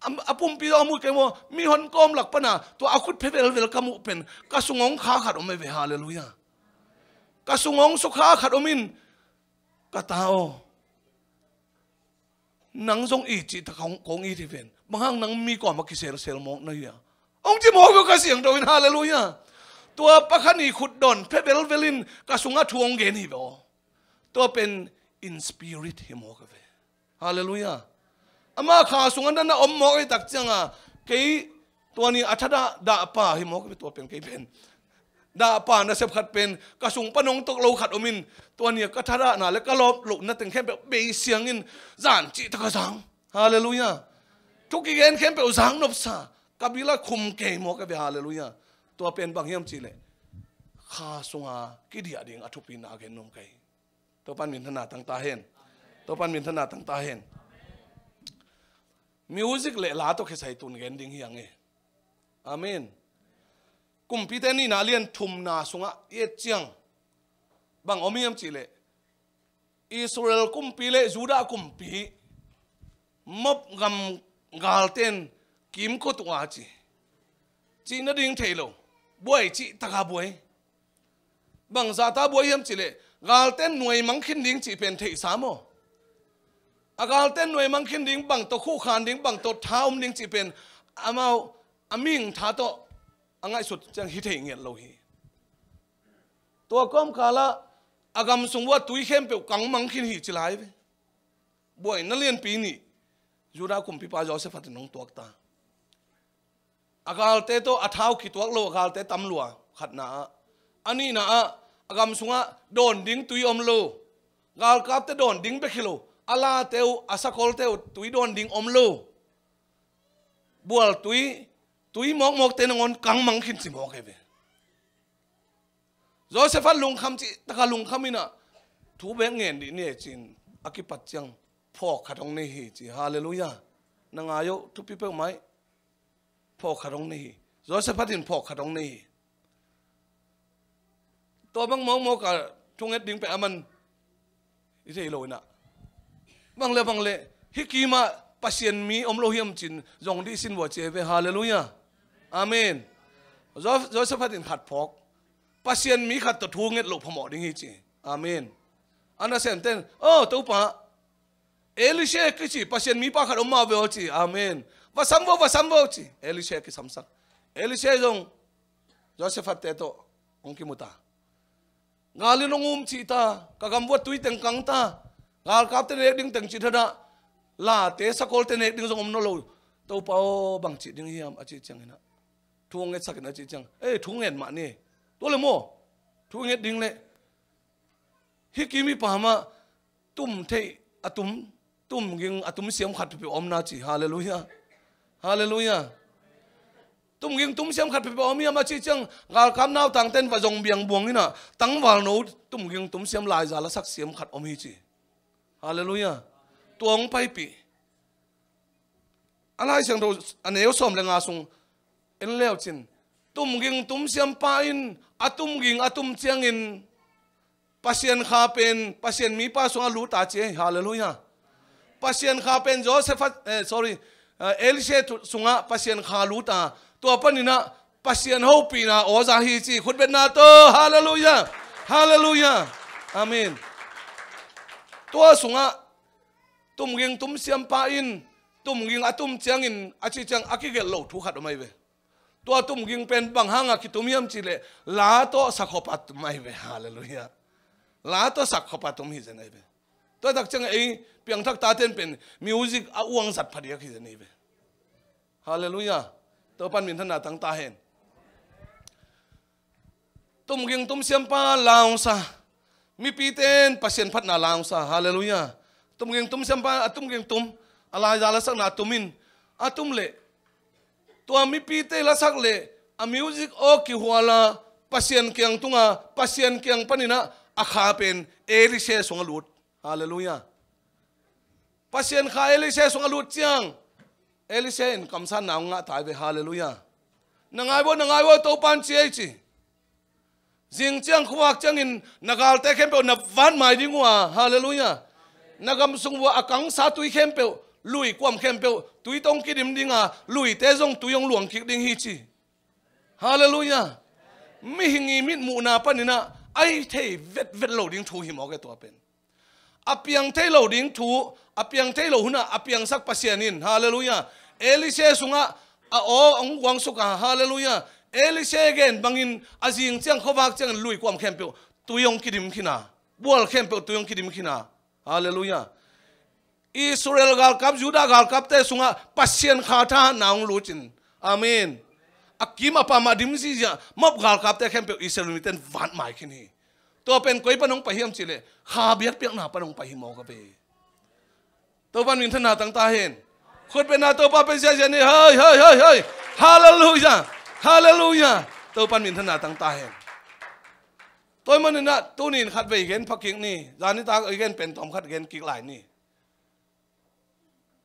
A, a pumpi zong a muh kei maw, mihon kawm lak pana tua a khut phe velvel ka muh pen ka sung hong kha khat om ei ve, halleluiah. Ka sung hong sukha khat om in, ka ta aw, nang zong i cih tak kong, kong it hi ven. Bang hang nang mi kawm a kiselsel mawk na hi a, hong ci mawk uh ka siangtho in, halleluiah. Tua pakhat i khut dawn phe velvel in ka sungah thu hong gen hi ve aw. Tua pen in spirit hi mawk a ve. Halleluiah. Ama kha sungah na na om mawk ei tak cianga kei tua ni a thadah dahpa hi mawk a ve, tua pen kei pen. Dahpa nasep khat pen ka sung pan hong tok lo khat om in, tua ni a ka thadahna le ka lawp lohna teng khempeuh bei siangin zan cih tak a zang. Halleluiah. Thu kigen khempeuh zang nopsa. Ka bil a khum kei mawk a ve, halleluiah. Tua pen bang hiam cihleh kha sunga kidiah ding a thupina gen nuam ka hi. Topan minthanna tang ta hen. Topan minthanna tang ta hen. Music le la tawh kisai tun gen ding hi ang e. Amen. Kumpite nihna lian thumna sungah i et ciang bang om hiam cihleh, Israel kumpi le Judah kumpi Moab gam galten kimkot uh a ci. Cih nading thei lo. Buai cih taka buai. Bang zahta buai hiam cihleh, galten nuai mang khin ding cih pen theihsa maw? A galten nuai mang khin ding, bang tawh khuhkhan ding, bang tawh tha om ding cih pen amau a mihing tha tawh a ngaihsut ciang hi thei ngiat lo hi. Tua kawmkalah a gam sung uah tui khempeuh kang mang khin hi ci lai ve. Buaina lianpi nih Judah kumpipa Joseph in hong tuak ta. A galte tawh a thau kituak lo, a galte tam lua, khatna ah. A nihna ah, a gam sungah dawn ding tui om lo. Galkapte dawn ding bek hi lo, a late uh, a sakolte uh tui dawn ding om lo. Bual tui, tui mawkmawkte nangawn kang mang khin ci mawk hi ve. Joseph a lungkham cih taka lungkham inah, thu bek ngen dih ni e cin, a kipat ciang phawk khat hong nei hi ci. Halleluiah. Na ngai uh, thupi peuhmah hi. Phawk khat hong nei hi. Joseph in phawk khat hong nei hi. Tua bang mawkmawk a thunget ding peh a man i thei lo inah. Bang le bang le, hih kimah Pasian mi om lo hiam cin zong dih sin vua ci e ve. Halleluiah. Amen. Jo-, Joseph in khat phawk. Pasian mi khat tawh thu nget loh phamawh ding hi ci. Amen. A nasemte in, "Oh, Topa, Elisha kici Pasian mipa khat om mah ve aw," ci. Amen. "Va sam vo, va sam vo," ci. Elisha kisamsak. Elisha zong Joseph te tawh hong kimu ta. "Gal in hong um cih ta, ka gam uah tui teng kang ta, galkapte nek ding teng cih thadah, late sakolte nek ding zong om nawn lo. Topa aw, bang cih ding hiam?" a cih ciang inah, thu hong ngetsak in a cih ciang, "Ei, thu nget mah ni. Tua le maw, thu nget ding le hih kim i pa mah tum theih a tum, tum ging a tum siam khat peuhpeuh om na," ci. Halleluiah. Halleluiah. "Tum ging tum siam khat peuhpeuh om hiam?" a cih ciang, galkap nautangte in va zong biang buang inah, tangvalno tum ging tum siam, laiza lasak siam khat om hi ci. Halleluiah. Tua hong paipih. A Lai Siangtho a neu sawm le nga sung en leucin, tum ging tum siampa in a tum ging a tum ciangin Pasian kha pen Pasian mipa sungah lut a ci. Halleluiah. Pasian kha pen Joseph, eh, sorry, eh, Elisha tu-, sungah Pasian kha lut a, tua paninah Pasian hopihna aw za hi ci. Khutbetna tawh. Halleluiah. Halleluiah. Amen. Tua sungah tum ging tum siampa in tum ging a tum ciangin a cih ciang a kigelh lo thu khat om ahi ve. Tua tum ging pen bang hanga kitum hiam cihleh, la tawh sakhop a tum ahi ve. Halleluiah. La tawh sakhop a tum hi zen ahi ve. Tua tak ciang ei piangthak taten pen music a uang zat phadiak hi zen ahi ve. Halleluiah. Topan minthanna tang ta hen. Tum ging tum siampa la hong sa. Mipite in Pasian phatna la hong sa. Halleluiah. Tum ging tum siampa a tum ging tum, a laiza lasakna a tum in a tum leh, tua mipite lasak leh a music aw kihual a Pasian kiang tunga, Pasian kiang paninah a kha pen Elisha sungah lut. Halleluiah. Pasian kha Elisha sungah lut ciang, Elisha in kamsanna hong ngah ta ahi ve. Halleluiah. Na ngai vo, na ngai vo, Topan ci ei ci. Zing ciang khuavak ciangin na galte khempeuh na vat mai ding uh a. Halleluiah. Na gam sung uah a kangsa tui khempeuh Lui kuam khempeuh tui tawh hong kidim ding a, luite zong tui hong luang kik ding hi ci. Halleluiah. Mihing i mitmuhna panin ah a hi thei vetvet lo ding thu hi mawk e tua pen. A piang thei lo ding thu, a piang thei lo hun ah a piangsak Pasian in, halleluiah, Elisha sungah a aw hong guangsuk a, halleluiah, Elisha gen bangin a zing ciang khuavak ciangin lui kuam khempeuh tui hong kidim khin a, bual khempeuh tui hong kidim khin a, halleluiah. Israel galkap, Judah galkapte sungah Pasian Kha Thahatna hong lut in. Amen. A kim a pam a dim zihziah Moab galkapte khempeuh Israel mite in vat mai khin hi. Tua pen koi pan hong pai hiam cih leh Kha biakpiakna pan hong pai hi mawk a ve. Topa'n minthanna tang ta hen. Khutbetna Topa pen siasia ni. Hei, hei, hei, hei. Halleluiah. Halleluiah. Topa'n minthanna tang ta hen. Tua ahih manin ah tuni in khatvei gen pha kik ni. Zan nitak i gen pen tawm khat gen kik lai ni.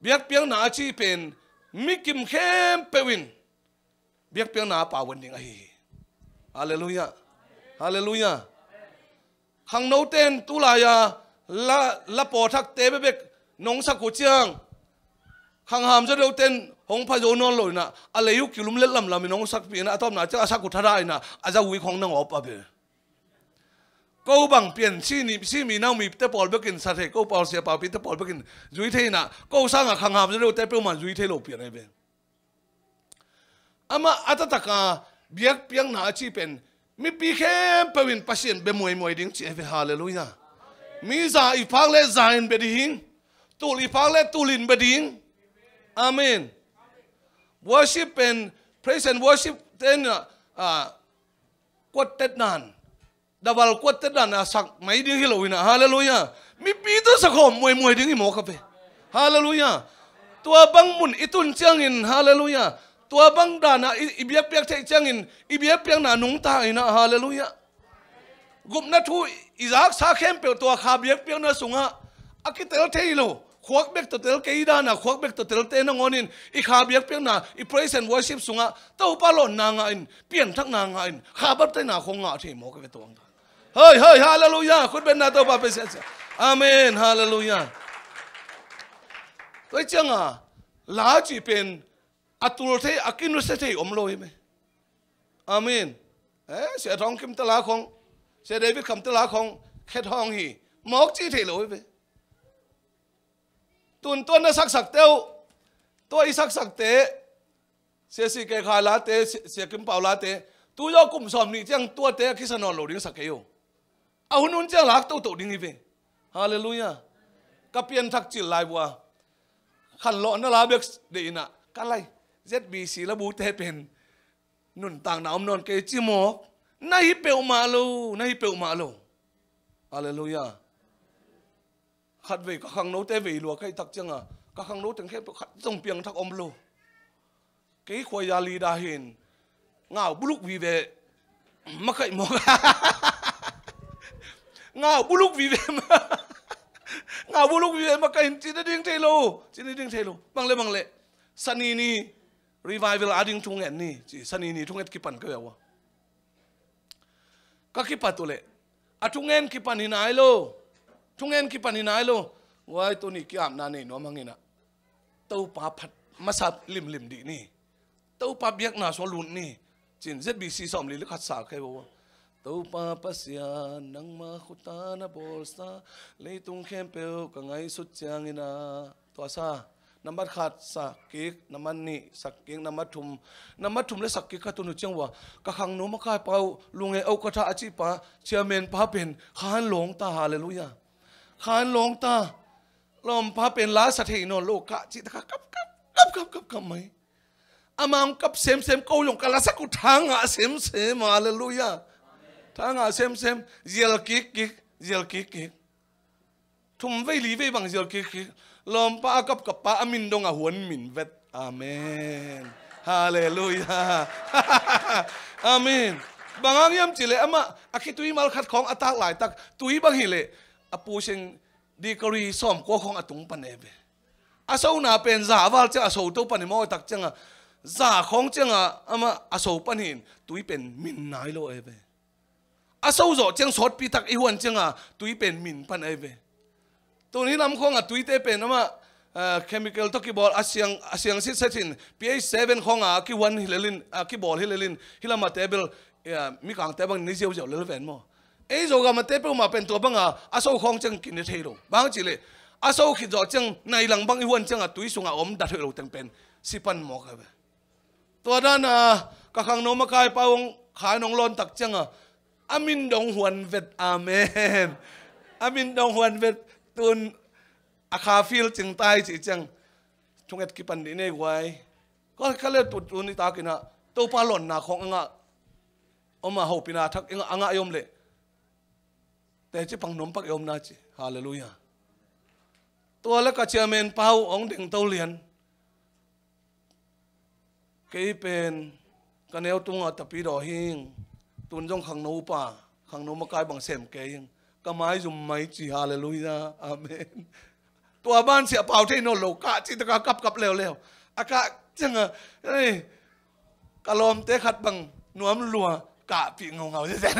Biakpiakna a cih pen mi kim khempeuh in biakpiakna a pau ding ahi hi. Halleluiah. Halleluiah. Khangnote in tulai-a la, la pawthakte bekbek nong sak uh ciang, khangham zawdote in hong pha zo nawn lo in ah, a lei uh kilum let lamlam in hong sakpih in ah, a tawpna ciang a sak uh thadah in ah, a za uh i khong nang awp a bel. Ko bang pian si ni, si mi nau mite pawl bekin sa thei, ko pawl sia paupite pawl bekin zui thei in ah, ko sangah khangham zawdote peuhmah zui thei lo pian ahi ve. Amah a taktak a biakpiakna a cih pen mipi khempeuh in Pasian bia muaimuai ding cih ahi ve, halleluiah. Mi za i phak leh za in bia ding, tul i phak leh tul in bia ding. Amen. Worship pen, praise and worship te in ah, ah, kuattet nan, daval kuattet nan a sak mai ding hi lo in ah, halleluiah. Mipi tawh sakhawm muaimuai ding hi mawk a ve. Halleluiah. Tua bang mun i tun ciangin, halleluiah, tua bang dan a i, i biakpiak theih ciangin i biakpiakna nungta in ah, halleluiah. Gupna thu i zaksa khempeuh tua Kha biakpiakna sungah a kitel thei lo. Khuak bek tawh tel, kei dan a khuak bek tawh telte nangawnin i Kha biakpiakna, i praise and worship sungah Topa lawnna ngah in, pianthakna ngah in, Kha baptisma khong ngah thei mawk a ve tuang. Hei, hei, halleluiah. Khutbetna Topa pen siasia. Amen, halleluiah. Tua hi ciangah la cih pen a tul thei, a kinusia thei om lo hi ve. Amen. Eh, Sia Thawng Kim te la khong, Sia David Kham te la khong khet hawng hi mawk cih thei lo hi ve. Tun tua na saksakte uh, tua i saksakte, Sia Si Kei Khai late, Sia, Sia Kim Pau late, tu zaw kum sawm nih ciang tuate a kisa nawn lo ding sa kei uh. A hun hun ciang lak toto ding hi ve. Halleluiah. Ka pianthak cil lai vua, khanlawhna la bek deih in ah, ka lai, Z B C labute pen nuntakna om nawn kei ci mawk. Na hi peuhmah lo, na hi peuhmah lo. Halleluiah. Khatvei ka khangnote vei lua ka hih tak ciangah, ka khangno teng khempeuh khat zong piangthak om lo. Kei khuaia leader hi in, ngau buluk vive makaih mawk. Ngau buluk vive ma-, ngau buluk vive makaih in, cina ding thei lo, cina ding thei lo. Bang le, bang le. Sani ni revival a ding thungen ni ci, Sani ni thunget kipan ka ve ua. Ka kipat uh leh, a thungen kipan hi nai lo. Thungen kipan hi nai lo. Guai, tuni ki-apna nei nuam hang in ah, Topa phat masa limlim dih ni. Topa biakna sungah lut ni. Cin Z B C sawmli le khat sa kei ua. Topa Pasian, nangma khuta na bawlsa, leitung khempeuh ka ngaihsut ciangin ah, tua sa, nambat khat sak kik, nambat nih sak kik, nambat thum, nambat thum le sak kik ka tun uh ciang ua, ka khangno makaipa uh, Lunge Okatha a cihpa, chairman pa pen khan lawng ta, halleluiah. Khan lawng ta, lawmpa pen la sa thei nawn lo ka cih tak a kap, kap, kap, kap, kap, kap mai. Amah hong kap semsem, ko zong ka lasak uh tha ngah semsem, halleluiah. Tha ngah semsem, zial kik kik, zial kik kik. Thum vei li vei bang zial kik kik. Lawmpa a kapkap pa a min dong a huan min vet. Amen. Halleluiah. Amen. Bang hang hiam cih leh amah a khitui mal khat khawng a tak laitak tui bang hi leh a pu sing degree sawmkua khawng a tung pan e ve. A sona pen za a val ciang a so to pan hi maw, tak ciangah za khawng ciangah amah a so pan hi in, tui pen min nai lo e ve. A so zawh ciang sawtpi tak i huan ciangah tui pen min pan ahi ve. Tuni lam khawngah tuite pen amah ah, chemical tawh kibawl a siang, a siang sitset in P H seven khawng a kihuan hi lel in, a kibawl hi lel in, hih lamah te bel, ah, mikangte bang ni ziauziau lel ven maw? Ei Zogam a te peuhmah pen tua banga a so khawng ciang kine thei lo. Bang hang cih leh a so khit zawh ciang nai lang bang i huan ciangah tui sungah a om dat hoih lo teng pen si pan mawk a ve. Tua dana ka khangno makaipa hong kha in hong lawn tak cianga a min dong huan vet. Amen. A min dong huan vet. Tun a kha feel cing tai cih ciang thunget kipan dih nei guai. Ka kha le tut tun i takinah Topa lawnna khawng a ngah om a, hopihna thak a ngah i om leh teci pang nuam pak i omna ci. Halleluiah. Tua le ka chairman pa uh hong dengto lian. Kei pen ka neu tungah tapidaw hing. Tun zong khangno upa, khangno makai bang sem kei hing. Ka maizum mai ci. Halleluiah. Amen. Tua ban siah pau thei nawn lo, kah cih taka kapkap leuleu. A kah cianga, ei, ka lawmte khat bang nuam lua, kahpih ngaungau zezen.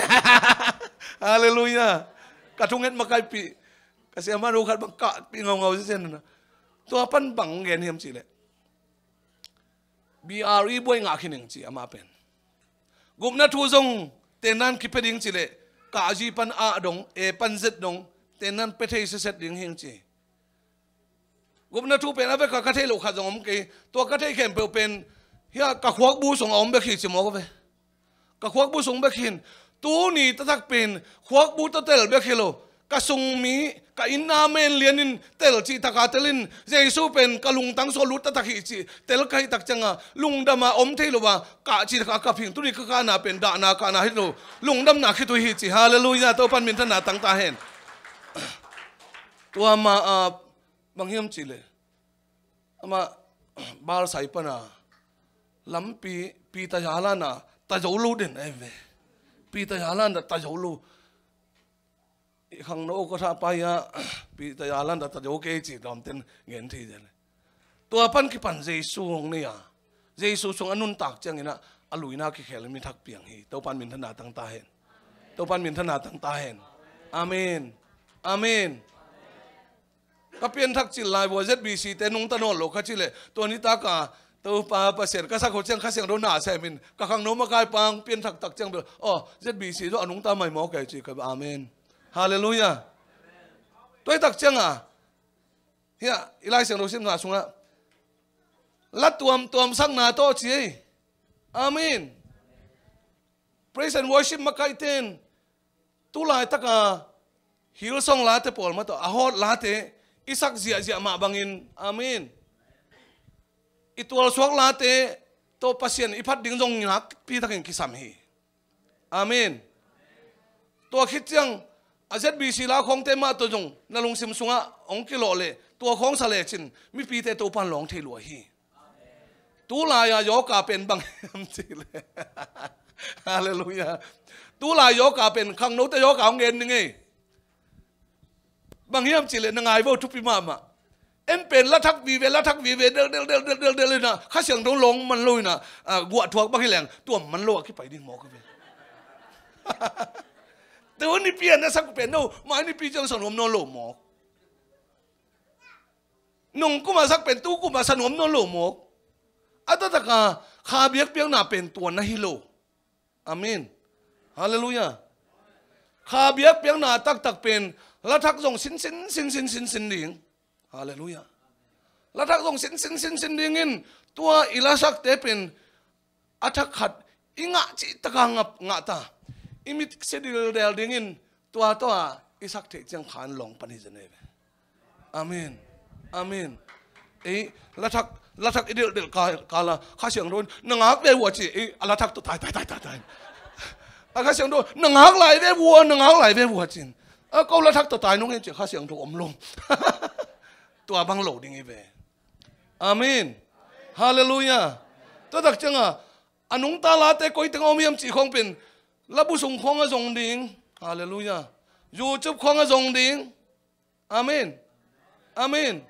Halleluiah. Ka thunget makaipih ka siamah nu khat bang kahpih ngaungau zezen. Tua pan bang gen hiam cihleh, B R E buai ngah khin ing ci amah pen. Gupna thu zong tennan kipia ding cileh, ka zi pan ah dong, e pan zet dong, tennan pia thei siaset ding hing ci. Gupna thu pen a veka ka thei loh khat zong om kei. Tua ka thei khempeuh pen hia ka khuakbu sung a om bek hi ci mawk a ve. Ka khuakbu sung bek hin, tuni taktak pen khuakbu tawh tel bek hi lo. Ka sungmi, ka inn a men lianin tel cih taka telin, Jesu pen ka lungtang sung a lut taktak hi cih tel ka hih tak cianga lungdama om thei lo a, kah cih taka kap hing, tuni ka kahna pen dahna kahna hi lo, lungdamna khitui hi ci. Halleluiah. Topan minthanna tangta hen. Tua ma a bang hiam cihleh, amah Barsai pana lampi Peter Yalan a ta zo lo den ai ve. Peter Yalan a ta zo lo. I khangno ka thah pai a Peter Yalan a ta zo kei ci lawmten ngen thei zel. Tua pan kipan Jesu hong nei a, Jesu sung a nuntak ciangin a luina kikhel mi thak piang hi. Topan minthanna tangta hen. Topan minthanna tangta hen. Amen. Amen. Ka pianthak cil lai vua Z B C te nungta nawn lo kha cileh, tua nitaka Topa Pasian ka sak ho ciang Kha Siangtho na sem in ka khangno makai pang pianthak tak ciang bel, aw, Z B C zo a nungta mai maw kei ci ka. Amen. Halleluiah. Tua hi tak cianga hia i Lai Siangtho simna sungah la tuamtuam sakna tawh ci ei. Amen. Praise and worship makaihte in tu laitaka Hillsong late pawl mah tawh a hawt late i sak ziahziah mah bangin, amen, i tualsuak late tawh Pasian i phat ding zong nakpi takin kisam hi. Amen. Tua khit ciang a Z B C la khawngte mah tawh zong na lungsim sungah hong kilawh leh tua khawng sa lecin mipite Topan lawng thei lua hi. Tulai-a yoga pen bang hiam cihleh, halleluiah, tulai yoga pen khangnote yoga hong gen ning ei. Bang hiam cihleh na ngai vo, thupi mahmah. En pen la thak vive, la thak vive, del del del del del del inah Kha Siangtho lawng man lo inah, ah, guah thuak bang hi leng tua man lo a kipai ding mawk hi ve. Tu nipi a na sak pen no mai nipi ciang sa nuam nawn lo mawk. Nung kuma sak pen tu kuma sa nuam nawn lo mawk. A taktak a kha biakpiakna pen tua na hi lo. Amen. Halleluiah. Kha biakpiakna taktak pen la thak zong sinsin sinsin sinsin ding. Halleluiah. La thak zong sinsin sinsin dingin tua i la sakte pen a thak khat i ngah cih taka ngap ngah ta. I mit sia dildel dingin tua tawh a i sak theih ciang khan lawng pan hi zen ei ve. Amen. Amen. Ei, la thak, la thak i delhdelh ka, kala Kha Siangtho in na ngak ve vua ci. Ei, a la thak tawh tai tai tai tai tai. A Kha Siangtho na ngak lai ve vua, na ngak lai ve vua cin. A ko la thak tawh tai nung hen ci Kha Siangtho om lo. Tua bang lo ding hi ve. Amen. Halleluiah. Tua tak cianga a nungta late koi teng a om hiam cih khawng pen labu sung khawng a zong ding. Halleluiah. YouTube khawng a zong ding. Amen. Amen.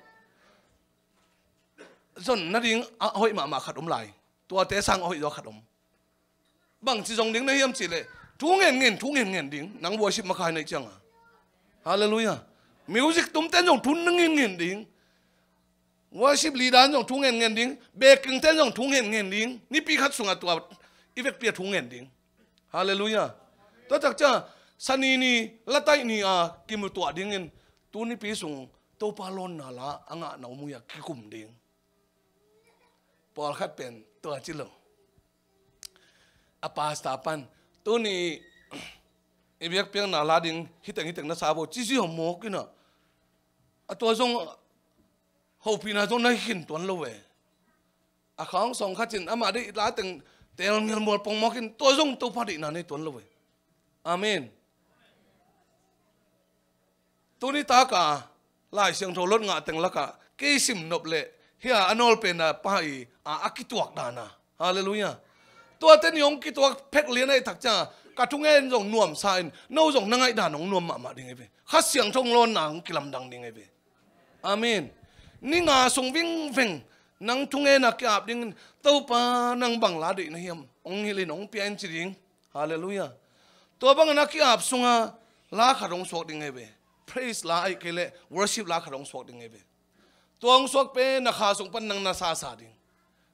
Zon nading a hoih mahmah khat om lai. Tuate sang a hoih zaw khat om. Bangci zong ding na hiam cihleh thu ngenngen, thu ngenngen ding. Nang worship makai na hih cianga, halleluiah, music tumten zong thu na ngenngen ding. Worship leader in zong thu ngen ngen ding, backing ten zong thu ngen ngen ding. Nipi khat sungah tua i vekpi a thu ngen ding. Halleluiah. Tua tak ciang, Sani ni, lataih ni a kimutuah dingin, tu nipi sung Topa lawnna la a ngah na om uh hi a kikum ding. Pawlkhat pen tua ci lo. A pastor pan, tuni i biakpiakna la ding, hiteng hiteng na sa bo, ci ziau mawk in a. A tua zong hopihna zong na hi khin tuan lo ve. A khang sawng khat in amah deih la teng tel ngelmual pongmawk in, tua zong Topa deihna nei tuan lo ve. Amen. Tuni taka Lai Siangtho lot ngah teng lakah kei sim nop leh hia a nawlpen a pa i a, a kituak dana. Halleluiah. Tuate ni hong kituak phek lian ahih tak ciang ka thungen zong nuamsa in, no zong na ngaih dan hong nuam mahmah ding hi ve. Kha Siangtho hong lawnna hong kilamdang ding hi ve. Amen. Ni nga sung vingveng nang thungen a ki-ap dingin, Topa nang bang la deih na hiam, hong hilh in hong pia in ci ding. Halleluiah. Tua bangin a ki-ap sunga la khat hong suak ding hi ve. Praise la ahih kei leh worship la khat hong suak ding hi ve. Tua hong suak pen na kha sung pan nang na sasa ding.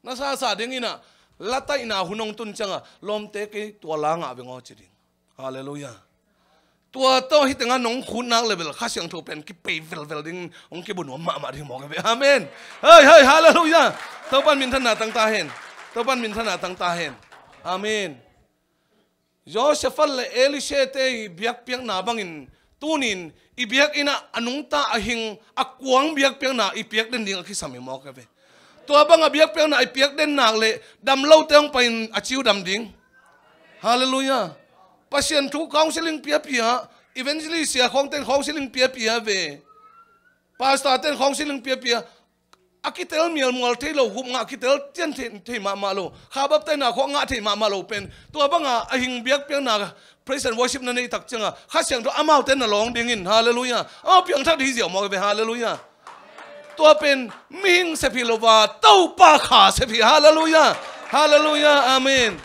Na sasa ding in a, lataihna hun hong tun cianga, lawmte kei tua la ngah veng aw ci ding. Halleluiah. Tua tawh hitengah nong khut nak le bel Kha Siangtho pen kipei velvel ding, hong kibu nuam mahmah ding mawk hi ve. Amen. Hei, hei, halleluiah. Topan minthanna tang ta hen. Topan minthanna tang ta hen. Amen. Josephat le Elisha te i biakpiakna bangin, tunin i biakinn ah a nungta a hing a kuang biakpiakna i piak den ding a kisam hi mawk hi ve. Tua banga biakpiakna i piak den nak leh damlote hong pai in a ciu dam ding. Halleluiah. Pasian thu counseling piapia, evangelist sia khawngten counseling piapia ve. Pastor ten counseling piapia. A kitel mialmual thei lo, hup ngah kitel cian thei, thei mahmah lo. Kha baptaina khawng ngah thei mahmah lo pen. Tua banga a hing biakpiakna praise and worship na neih tak cianga Kha Siangtho amaute na lawng dingin. Halleluiah. Amau piangthak ding hi ziau mawk hi ve. Halleluiah. Tua pen mihing sep hi lo va, Topa kha sep hi. Halleluiah. Halleluiah. Amen.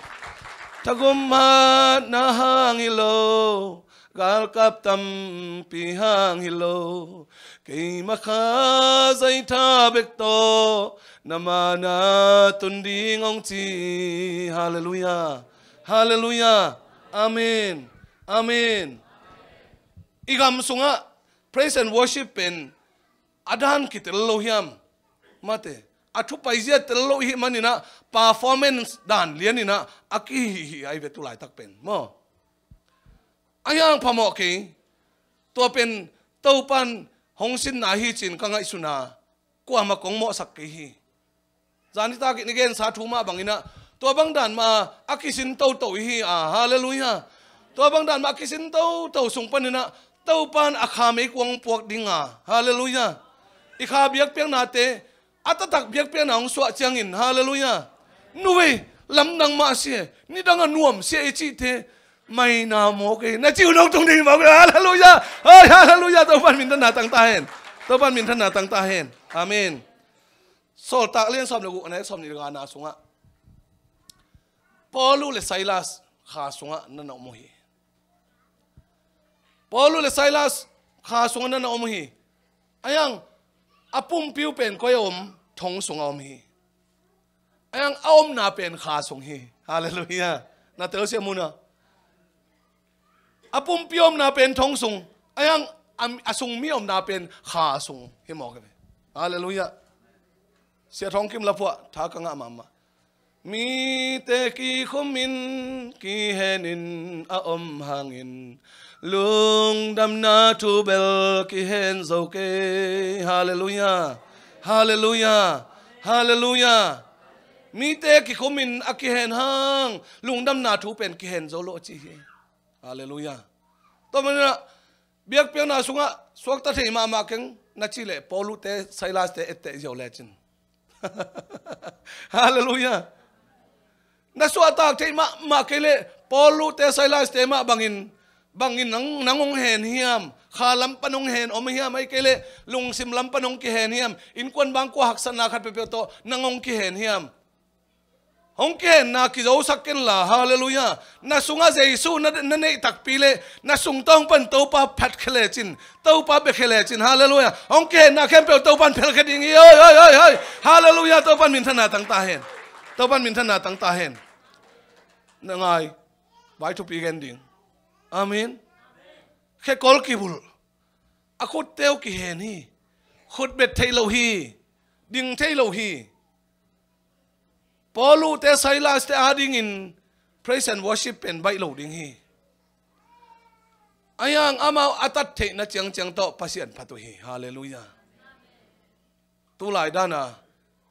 Thagum hatna hang hi lo, galkap tampi hang hi lo, keima kha zaitha bek tawh na mana tun ding hong ci. Halleluiah. Halleluiah. Amen. Amen. I gam sungah praise and worship pen a dan kitel lo hiam? Mate, a thu paizia tel lo i hih maninah performance dan lianinah a kihihih ai ve tu laitak pen maw? A hiang phamawh kei. Tua pen Topan hong sinna hi cin ka ngaihsuna, kuamah kong mawhsak kei hi. Zan nitak i gensa thu mah banginah tua bang dan mah a kisin toto i hi a. Halleluiah. Tua bang dan mah a kisin toto sung paninah Topan a kha meikuang puak dinga. Halleluiah. I kha biakpiaknate a taktak biakpiakna hong suah ciangin. Halleluiah. Nuvei, lamdang mah sia, nidang a nuam sia i cihte maina mawk ei na ci uh nong tung ding mawk ei. Halleluiah. Hoi, halleluiah. Topan minthanna tang ta hen. Topan minthanna tang ta hen. Amen. Sawltak lian sawm le guk, a neu sawm nih le ngana sungah Paulu le Silas kha sungah na na om uh hi. Paulu le Silas kha sungah na na om uh hi. A hiang a pumpi uh pen koi a om? Thong sungah om hi. A hiang a omna pen kha sung hi. Halleluiah. Na telsiam un a, a pumpi omna pen thong sung, a hiang a, a sung mi omna pen kha sung hi mawk hi ve. Halleluiah. Sia Thawng Kim la phuah tha ka ngah mahmah. Mite kikhumin kihenin a om hangin lungdamna thu bel kihen zo kei. Halleluiah. Halleluiah. Halleluiah. Mite kikhumin a kihen hang lungdamna thu pen kihen zo lo a ci hi. Halleluiah. Tua maninah biakpiakna sungah suakta thei mahmah keng na cih leh Paulute Silaste etteh ziau lecin. Halleluiah. Na suahtak theih mahmah kei leh Paulute Silaste mah bangin, bangin nang, nang hong hen hiam? Kha lam pan hong hen om hiam? Ahih kei leh lungsim lam pan hong kihen hiam? Innkuan bangkua haksatna khat peuhpeuh tawh nang hong kihen hiam? Hong kihenna kizosak kenla, halleluiah. Na sungah Jesu na, na neih takpi leh, na sungtawng pan Topa phatkhia lecin, Topa biakhia lecin, halleluiah. Hong kihenna khempeuh Topan phelkhia ding hi, hoi, hoi, hoi, hoi. Halleluiah, Topan minthanna tang ta hen. Topan minthanna tang ta hen. Na ngai, vai thupi gen ding. Amen. Khekol kibulh. A khutteu kihen hi. Khutbet theih loh hi. Ding theih loh hi. Paul uh te Silas te adingin praise and worship pen baih lo ding hi. Ahi hang amau a tat theihna ciangciang tawh Pasian phat uh hi. Halleluiah. Tulai dana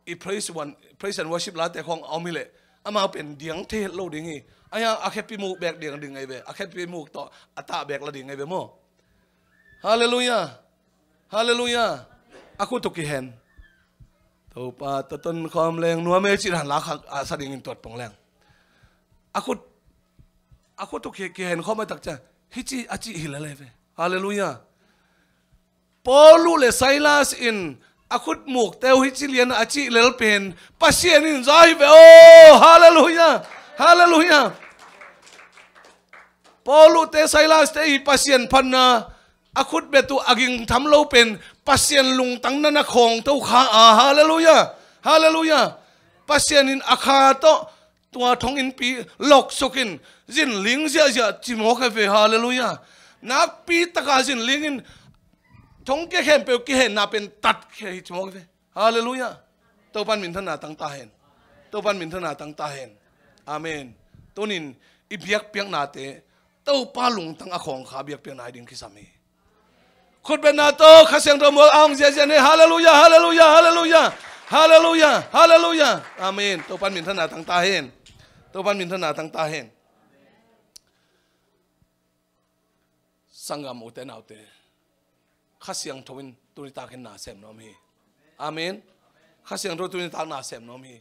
i praise, one, praise and worship late khawng a om hileh amau pen diang thei het lo ding hi. Ahi hang a khepi muk bek diang ding ahi ve. A khepi muk tawh a tah bek la ding ahi ve maw. Halleluiah. Halleluiah. A khut uh kihen. Topa tawh tonkhawm leng nuam ei cih dan la khak a sa dingin tuat pong leng. A khut, a khut uh ki, kihen khawm a tak ciang hih ci a cih hi lel ahi ve. Halleluiah. Paul uh le Silas in a khut mukte uh hih ci lian a cih lel pen Pasian in za hi ve aw. Halleluiah. Halleluiah. Paul uh te Silas te i Pasian phatna a khutbet uh a gingtham lo pen Pasian lungtang na na khawng to kha a. Halleluiah. Halleluiah. Pasian in a kha tawh tua thonginnpi loksuk in zinling ziahziah ci mawk ahi ve. Halleluiah. Nakpi taka zinling in thongkia khempeuh kihenna pen tatkhia hi ci mawk ahi ve. Halleluiah. Topan minthanna tang ta hen. Topan minthanna tang ta hen. Amen. Tunin i biakpiaknate Topa lungtang a khawng kha biakpiakna hi ding kisam hi. Khutbetna tawh Kha Siangtho mual a hong ziahziah ni. Halleluiah, halleluiah, halleluiah. Halleluiah, halleluiah. Amen. Topan minthanna tang ta hen. Topan minthanna tang ta hen. Sanggam ute naute, Kha Siangtho in tuni takin na sem nuam hi. Amen. Kha Siangtho tuni tak na sem nuam hi.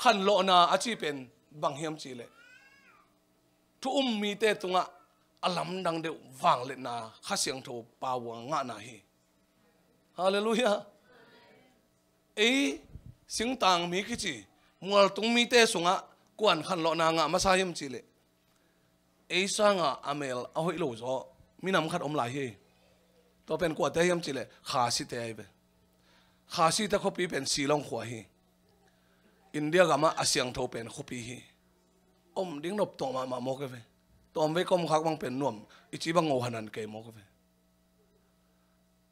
Khanlawhna a cih pen bang hiam cihleh, thu um mite tungah a lamdang deuh vangliatna Kha Siangtho pau a ngahna hi. Halleluiah. Ei singtang mi kici mualtung mite sungah kuan khanlawhna ngah masa hiam cihleh, ei sanga a mel a hoih lo zaw minam khat om lai hi. Tua pen kuate hiam cihleh Khasite ahi ve. Khasite khuapi pen Shillong khua hi. India gamah a siangtho pen khuapi hi. Om ding nop tawh mahmah mawk ahi ve. Tawmvei ka om khak bang pen nuam i ci bang ngo hanan kei mawk ahi ve.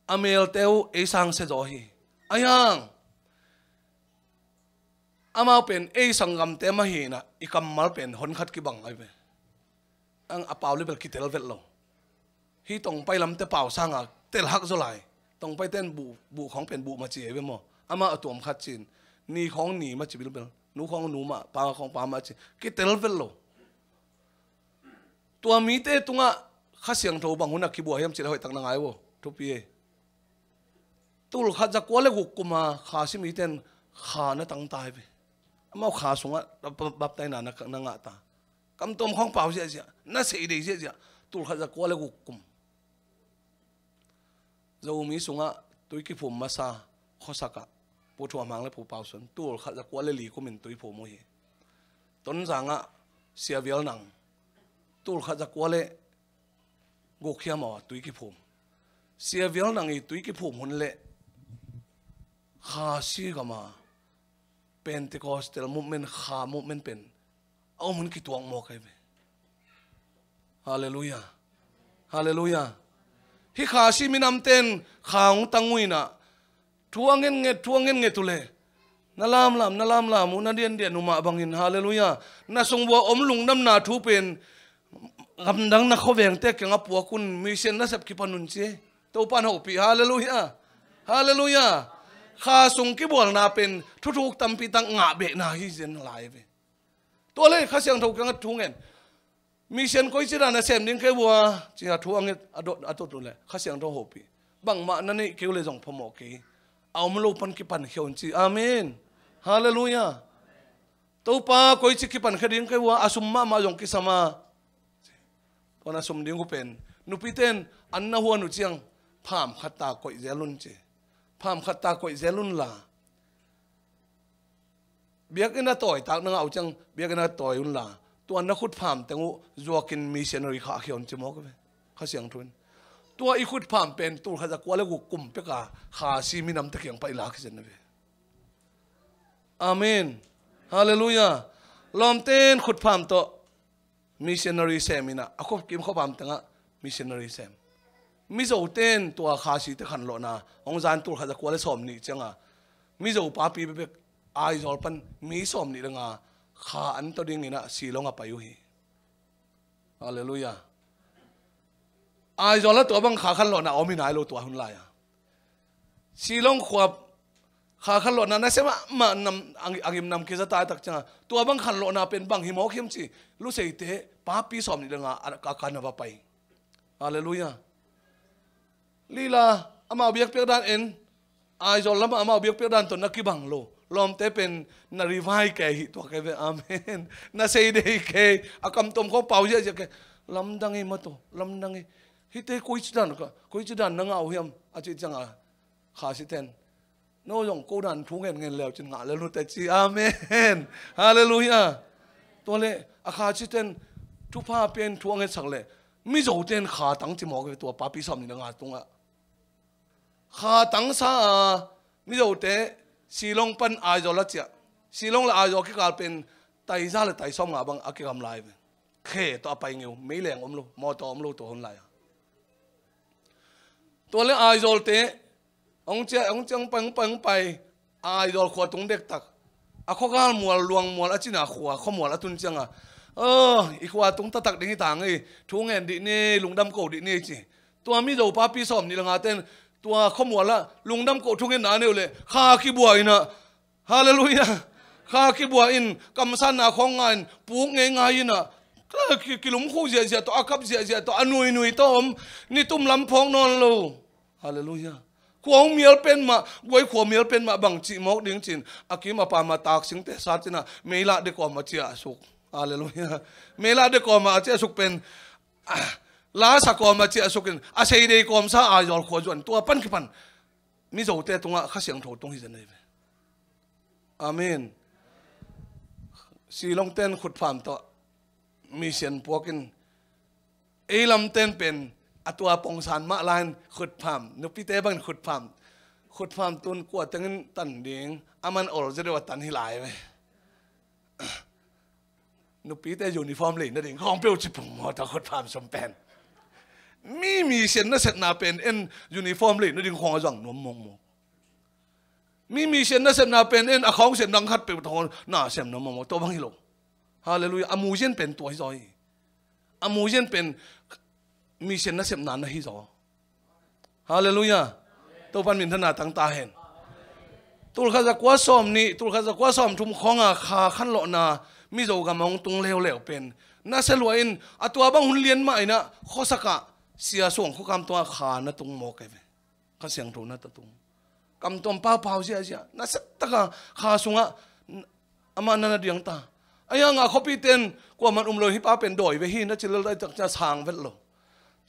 A melte uh ei sang sia zaw hi. Ahi hang amau pen ei sanggamte mah hinah i kammal pen honkhat kibang ahi ve. Ang a pau le bel kitel vet lo. Hih Tongpai lamte pau sanga tel hak zaw lai. Tongpai ten buh, buh khawng pen buh maci ahi ve maw. Amah a tuam khat cin. Ni khawng ni maci bilbel. Nu khawng nu mah, pa khawng pa mah ci. Kitel vet lo. Tua mite tungah Kha Siangtho bang hunah kibua hiam cih leh hoihtak na ngai uh. Thupi e. Tul khat za kua le guk kuma Khasi mite in kha na tang ta hi ve. Amau kha sungah bap-, baptaina na, na ngah ta. Kamtuam khawng pau ziahziah, na seidei ziahziah. Tul khat za kua le guk kum. Zomi sungah tui kiphum masa khuasakah Pu Thua Hmang le Pu Pau Sun tul khat za kua le li kumin tui phum uh hi. Tonzangah Sia Vial Nang tul khat za kua le guk hiam aw tui kiphum. Sia Vial Nang i tui kiphum hun le Khasi gama Pentecostal movement, Kha movement pen a om hun kituak mawk ahi ve. Halleluiah. Halleluiah. Hih Khasi minamte in kha hong tang uh inah thu a ngetnget, thu a ngetnget uh leh na lamlam, na lamlam uh, na diandian uh mah bangin. Halleluiah. Na sung vua om lungdamna thu pen gamdang na khuavengte kiangah puak un, mission nasep kipan un ci. Topa in hopih. Halleluiah. Halleluiah. Kha sung kibualna pen thuthuk tampi tak ngah behna hi zen lai ve. Tua le Kha Siangtho kiangah thu ngen. Mission koici dan a sem ding kei vua ci-a thu a nget a dot, a dot uh leh Kha Siangtho hopih. Bangmah na neih kei uh leh zong phamawh kei. A om lo pan kipankhia un ci. Amen. Halleluiah. Topa koici kipankhia ding kei vua, a sum mahmah zong kisam a. Tua na sum ding uh pen nupite in an na huan uh ciang pham khat ta koih zel un ci. Pham khat ta koih zel unla Biakinn a tawi tak na ngah uh ciang, biakinn a tawi unla, tua na khutpham teng uh zuakin missionary khahkhia un ci mawk ve. Kha Siangtho in, tua i khutpham pen tulkhat zakua le guk kum peka Khasi minamte kiang pah i lak hi zen na ve. Amen. Halleluiah. Lawmten khutpham tawh missionary sem inah, a khuakim khuapham tengah missionary sem. Mizoten tua Khasite khanlawhna hong zan tulkhat zakua le sawm nih cianga, Mizo papi bekbek Aizawl pan mi sawm nih le nga kha an tawh dinginah Shillong a pai uh hi. Halleluiah. Aizawl a tua bang kha khanlawhna a om hi nai lo tua hun lai-a. Shillong khua kha khanlawhna nasia mahmah nam, a, a gim nam kiza tai tak cianga, tua bang khanlawhna pen bang hi mawk hiam ci, Luseite papi sawm nih le nga a, a kan a va pai. Halleluiah. Lila, amau biakpiak dan en, Aizawl lamah amau biakpiak dan tawh na kibang lo. Lawmte pen na rivai kei hi tua kei ve. Amen. Na sei dei kei, a kam tawm khawng pau ziahziah kei. Lamdang ei maw tua, lamdang ei. Hihte koici dan ka, koici dan na ngah uh hiam a cih cianga, Khasiten, no zong ko dan thu ngen ngen leu cin ngah lel uh teh ci. Amen. Halleluiah. Tua le a Khasiten thupha pen thu a ngetsak le, Mizoten kha tang ci mawk ve tua papi sawm nih le nga tungah. Kha tang sa a, Mizote Shillong pan Aizawl a ciah. Shillong le Aizawl kikal pen taiza le taisawm nga bang a kigam lai ve. Khe tawh a pai ngeu, meileng om lo, mawtaw om lo tua hun lai-a. Tua le Aizawl te hong ciah, hong ciah, hong pai, hong pai, hong pai. Aizawl khua tung dektak, a khuagal mual, Luang mual a cina khua, khuamual a tun cianga, "Oh, i khua tung taktak ding hi ta ngei, thu ngen dih ni, lungdam ko dih ni," ci. Tua Mizo papi sawm nih le ngaten tua khuamual ah lungdam ko thungetna a nei uh leh kha kibuah inah, halleluiah, kha kibuah in kamsanna khawng nga in puk ngeingai inah, ki, kilumkhuh ziahziah tawh, a kap ziahziah tawh, a nuinui tawh om, nitum lam phawk nawn lo. Halleluiah. Khua hong mial pen mah, guai khua mial pen mah bang cih mawk ding cin, a kim a pam a taksingte sat inah Meilahde kawm a ciahsuk. Halleluiah. Meilahde kawm a ciahsuk pen, ah, Lhasa kawm a ciahsuk in, a Seidei kawmsa Aizawl khua zuan, tua pan kipan Mizote tungah Kha Siangtho tung hi zen ahi ve. Amen. Shillong ten khutpham tawh mission puak in, ei lamten pen a tua pongsan mah lai-in khutpham, nupite bangin khutpham, khutpham tun kua tengin tan ding, a man ol zia deuh a tan hi lai ve. Nupite uniform lei nading khawng peuh ci pong maw ta khutpham sum pen. Mi, mission nasepna pen en uniform lei nading khawng a zang nuam mawkmawk. Mi, mission nasepna pen en a khawng sem dang khat peuh ta khawng na sem nuam mawkmawk. Tua bang hi lo. Halleluiah. A muzian pen tua hi zaw hi. A muzian pen mission nasepna na hi zaw. Halleluiah. Topan minthanna tang ta hen. Tulkhat zakua sawm nih, tulkhat zakua sawm thum khawnga kha khanlawhna Mizo gam a hong tung leuleu pen nasia lua in, a tua bang hun lian mah inah khuasakah Sia Suang khuakam tungah kha na tung mawk ahi ve. Kha Siangtho na ta tung. Kam tuam paupau ziahziah, nasia taka kha sungah amah na na diang ta. Ahi hangah khuapite in kuaman um lo, hih pa pen dawi ve hi na ci lel daitak ciah sang vet lo.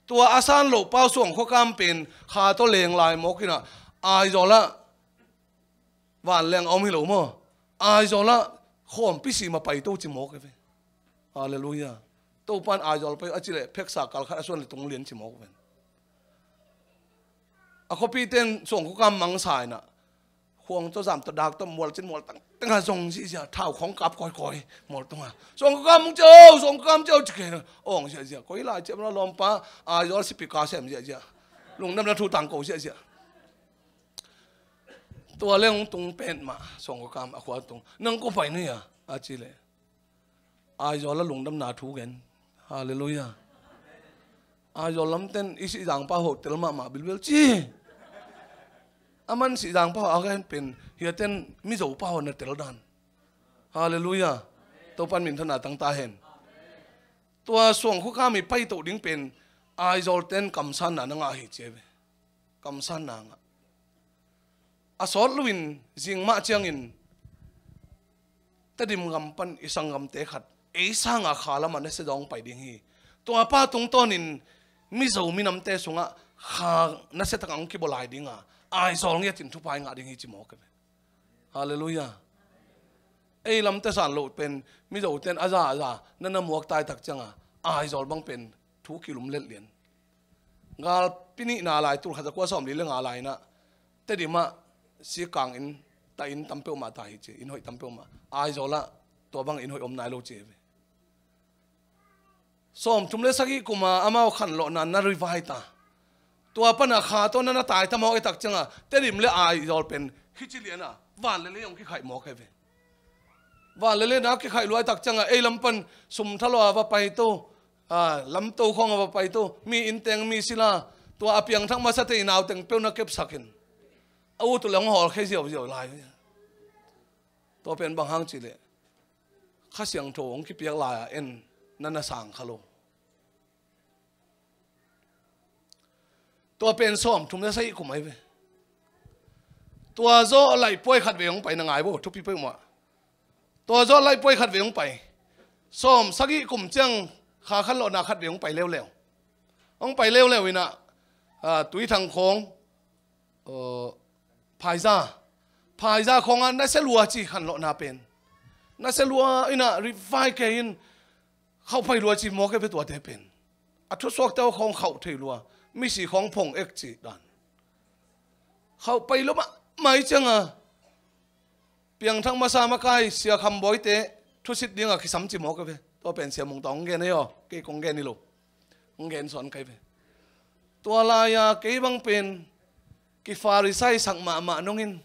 Tua a san loh pau Suang khuakam pen kha tawh leng lai mawk inah, Aizawl ah vanleng a om hi lo maw? Aizawl ah khawmpi sim a paito ci mawk ahi ve. Halleluiah. Topan Aizawl pai a ci leh pheksa kal khat a suan le tung lian ci mawk ven. A khuapite in Suang khuakam mangsa inah, khuang tawh zam tawh dak tawh mual cin mual tangteng a zong ziahziah, thau khawng kap kawikawi mual tungah, "Suang khuakam hong ciah o, Suang khuakam ciah o," ci kei. Awng ziahziah, koi lai ciah mah lawmpa, Aizawl sipika sem ziahziah, lungdamna thu tangko ziahziah. Tua le hong tung pet mah Suang khuakam a khua tung, "Nang kua pai na hia?" a ci leh, "Aizawl a lungdamna thu gen." Halleluiah. Aizawl lamten i Sihzangpa ho tel mahmah bilbel ci. A man Sihzangpa ho a gen pen hiaten Mizopa ho na tel dan. Halleluiah. Topan minthanna tang ta hen. Tua Suang khuakam i paito ding pen Aizawl ten kamsanna na ngah hi ci ahi ve. Kamsanna ngah. A sawt loin zing mah ciangin Tedim gam pan i sanggamte khat ei sanga kha lamah nasia zawng pai ding hi. Tua pa tungtawnin Mizo minamte sungah kha nasia takah hong kibawl lai dinga, Aizawl ngiatin thupha i ngah ding hi ci mawk ahi ve. Halleluiah. Ei lamte san loh pen, Mizo ten a za a za, na na muak tai tak cianga, Aizawl bang pen, thu kilum let lian. Galpi nihna lai, tul khat za kua sawmli le nga lai inah, Tedim ah, sikang inn, ta inn tam peuhmah ta hi ci, inn hoih tam peuhmah. Aizawl ah, tua bang inn hoih om nai lo ci hi ve. Sawmthum le sagih kuma amau khanlawhna na revise ta. Tua pana kha tawh na na tai ta mawk e tak cianga, Tedim le Aizawl pen, hici liana, van le lei hong kikhaih mawk hi ve. Van le leina kikhaih luai tak cianga, ei lam pan sum thalua va paito, a, lamto khawng a va paito, mi innteng mi sila, tua a piangthak masate i nauteng peuh na kepsakin. A ut uh le hong hawlkhia ziauziau lai. Tua pen bang hang cihleh, Kha Siangtho hong kipiak lai-a en na na sang kha lo. Tua pen sawmthum le sagih kum ahi ve. Tua zawh laih puai khat vei hong pai na ngai vo, thupi peuhmah. Tua zawh laih puai khat vei hong pai. Sawm sagih kum ciang kha khanlawhna khat vei hong pai leuleu. Hong pai leuleu inah, a, Tuithang khawng, aw, Phaiza. Phaiza khawngah nasia lua ci khanlawhna pen. Nasia lua inah revise kei in, khauh pai lua ci mawk e ve tuate pen. A thusuakte aw khawng khauh thei lua. Misi khawng phong ek ci dan. Khauh pai lua mahmah cianga, piangthak masa makai Sia Kham Bawite thusit dinga kisam ci mawk e ve. Tua pen Sia Mung Tawng hong gen ahi aw, kei kong gen hi lo. Hong gen sawn kai ve. Tua lai-a kei bang pen ki-Pharisai sak mahmah nungin.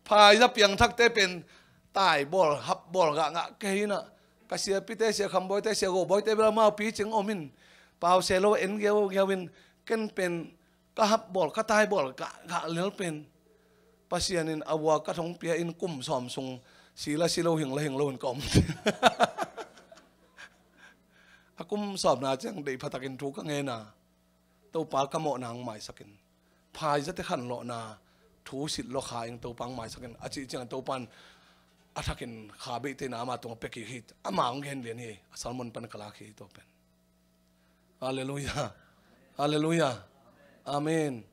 Phaiza piangthakte pen tai bawl, hap bawl gahgah kei inah, ka siapite, Sia Kham Bawite, Sia Go Bawite bel amau picing om in, pause lo en giaugiau in, ken pen ka hap bawl, ka tai bawl gahgah lel pen Pasian in a vua ka thong pia in kum sawm sung si la si lo, hing la hing lo in ka om. A kum sawmna ciang deih phatakin thu ka ngen a, Topa ka mawhna hong maisakin. Phaizate khanlawhna thu silh lua kha ing Topa hong maisakin. A cih ciangin Topa in a thakin kha beihte na ama tungah pia kik hi. Ama hong gen lian hi. A sermon pan ka lak hi tua pen. Halleluiah. Halleluiah. Amen.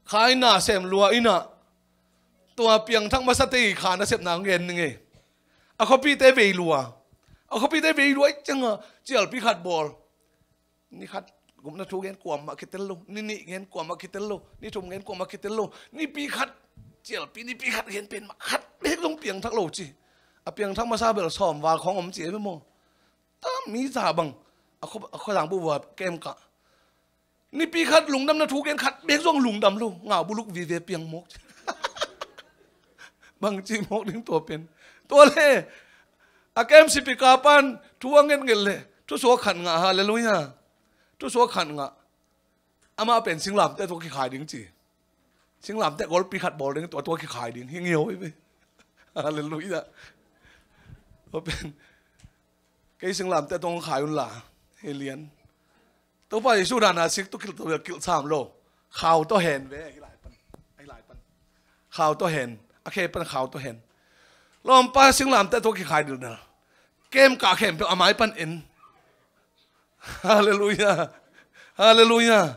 Kha in na sem lua inah, tua piangthak masate i kha nasepna hong gen ning ei. A khuapite vei lua. A khuapite vei lua i cianga cialpi khat bawl. Ni khat gupna thu gen kuamah kitel lo, ni nih gen kuamah kitel lo, ni thum gen kuamah kitel lo, nipi khat, cialpi nipi khat gen pen mah khat bek zong piangthak lo ci. A piangthak masa bel sawm val khawng om ci ei ve maw? Tam mi za bang, a khua, a khua zang bu vua kem kah. Nipi khat lungdamna thu gen khat bek zong lungdam lo, ngau buluk vive piang mawk. Bangci mawk ding tua pen. Tua le, a kem sipika pan thu a ngetnget le, thusuak khat ngah, halleluiah. Thusuak khat ngah. Amah pen singlamteh tua kikhai ding ci. Singlamteh golpi khat bawl ding, tua tua kikhai ding. Hi ngio hi ve. Halleluiah. Tua pen. Kei singlamteh tua khai un la. Hi lian. Topa Jesu dana sik tu kilh tu kilh sam lo. Khau tawh hen ve, ahi lai pan. Ahi lai pan. Khau tawh hen. A khe pan khau tawh hen. Lawmpa singlamteh tua kikhai dil nal. Kem kah khempeuh a mai pan en. Halleluiah. Halleluiah.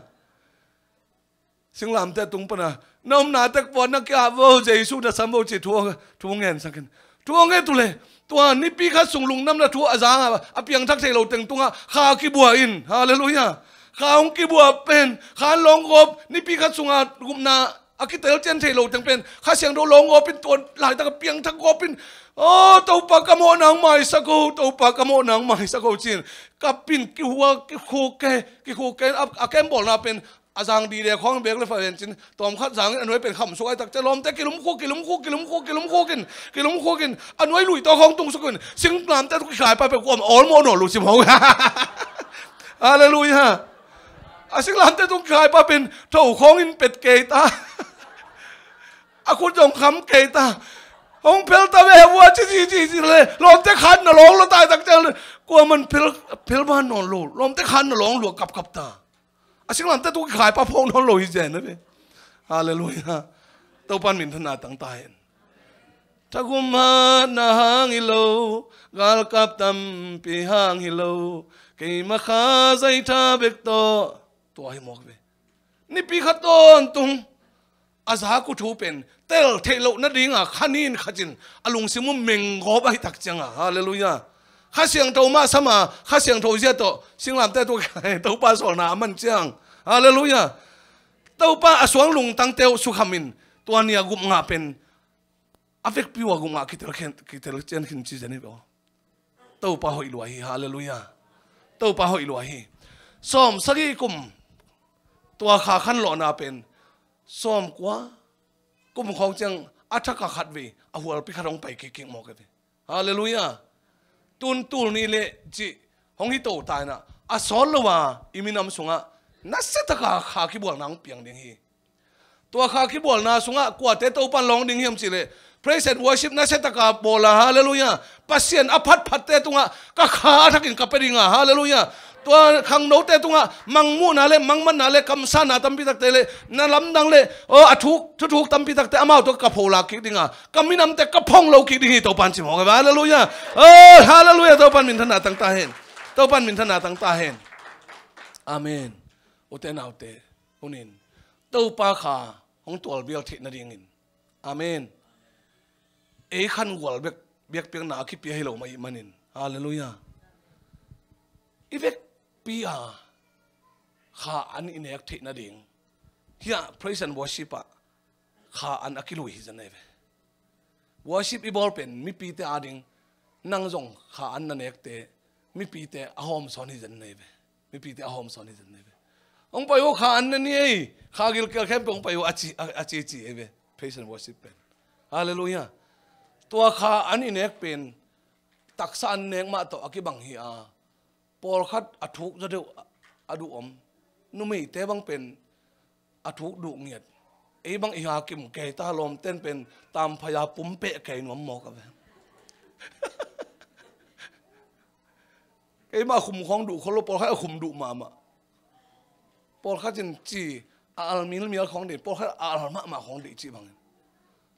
Singlamteh tung pana, na omna tek puan na kia vo, Jesu na sam vo ci thu, thu ngen sakin. Thu ngen tu le, tua nipi khat sung lungdamna thu a zanga, a piangthak thei lo teng tunga, kha kibua in. Halleluiah. Kha hong kibua pen, khan lawng gawp, nipi khat sunga gupna, a kitel cian thei lo teng pen, Kha Siangtho lawng gawp in tua laitak a piangthak gawp in, aw, Topa ka mawhna hong maisak o, Topa ka mawhna hong maisak o ci in, kap in kihua, kikhuk ke, kikhuk ke, a, a kem bawlna pen, a zang dide khawng bek le fa ven cin, tawm khat zangin a nuai pen kham suk ai tak ciang lawmte kilum khuk, kilum khuk, kilum khuk, kilum khuk in, kilum khuk in, a nuai lui tawh khawng tung suk in, singlamteh tua kikhai pa pen kuam awlmawh nawn lo sim hong. Halleluiah. A singlamteh tua kikhai pa pen tho khawng in pet kei ta. A khut zong kham kei ta. Hong phel ta ve vua ci ci ci ci le, lawmte khan na lawng lua tai tak ciang le, kuaman phel, phel ban nawn lo, lawmte khan na lawng lua kap kap ta. A singlamteh tua kikhai pa phawk nawn lo hi zen a ve. Halleluiah. Topan minthanna tang ta hen. Thagum hatna hang hi lo, galkap tampi hang hi lo, keima kha zaitha bek tawh. Tua hi mawk ve. Nipi khat tawntung a zak uh thu pen tel theih loh nadinga kha ni in khat in a lungsim uh menggawp ahih tak cianga, halleluiah, Kha Siangtho mah sam a, Kha Siangtho zia tawh singlamteh tawh Topa sawlna a man ciang, halleluiah, Topa a suang lungtangte uh sukham in tua ni a gup ngah pen a vekpi uh a gup ngah kitel khin, kitel cian khin ci zen hi ve aw. Topa hoih lua hi, halleluiah. Topa hoih lua hi. Sawm sagih kum tua kha khanlawhna pen sawm kua kum khawng ciang a thak a khat vei a hualpi khat hong pai kikkik mawk a ve. Halleluiah. Tun tul ni leh cih hong hi to ta inah a sawt lo a i minam sungah nasia taka kha kibualna hong piang ding hi. Tua kha kibualna sungah kuate Topan lawng ding hiam cihleh praise and worship nasia taka bawl a, halleluiah, Pasian a phatphatte tungah ka kha a thakin ka pia ding a, halleluiah. Tua khangnote tungah mangmuhna le mangmanna le kamsanna tampi takte le na lamdang le aw a thuk thuthuk tampi takte amau tawh ka pholak kik ding a, ka minamte ka phong lo kik ding hi, Topan ci mawk a ve, halleluiah. Aw, halleluiah, Topan minthanna tang ta hen. Topan minthanna tang ta hen. Amen. Ute naute, hunin Topa kha hong tualbial theih nadingin, amen, ei khangual bek biakpiakna a kipia hi lo mah ih manin, halleluiah, i vekpi a kha an i nek theih nading hiah praise and worship ah kha an a kilui hi zen ei ve. Worship i bawl pen mipite ading, nang zong kha an na nekte mipite a hawmsawn hi zen nei ve. Mipite a hawmsawn hi zen nei ve. Hong pai uh kha an na ni ei, kha gilkial khempeuh hong pai uh a ci, a, a ci ci ei ve. Praise and worship pen, halleluiah. Tua kha an i nek pen taksa an nek mah tawh a kibang hi a, pawlkhat a thuk zaw deuh a duh om. Numeite bang pen a thuk duh ngiat. Ei bang i hakim kei ta lawmten pen tamphai a pum peh kei nuam mawk a ve. Keimah a khum khawng duh khol lo, pawlkhat a khum duh mahmah. Pawlkhat in ci a al milmial khawng dih, pawlkhat a al mahmah khawng dih cih bangin.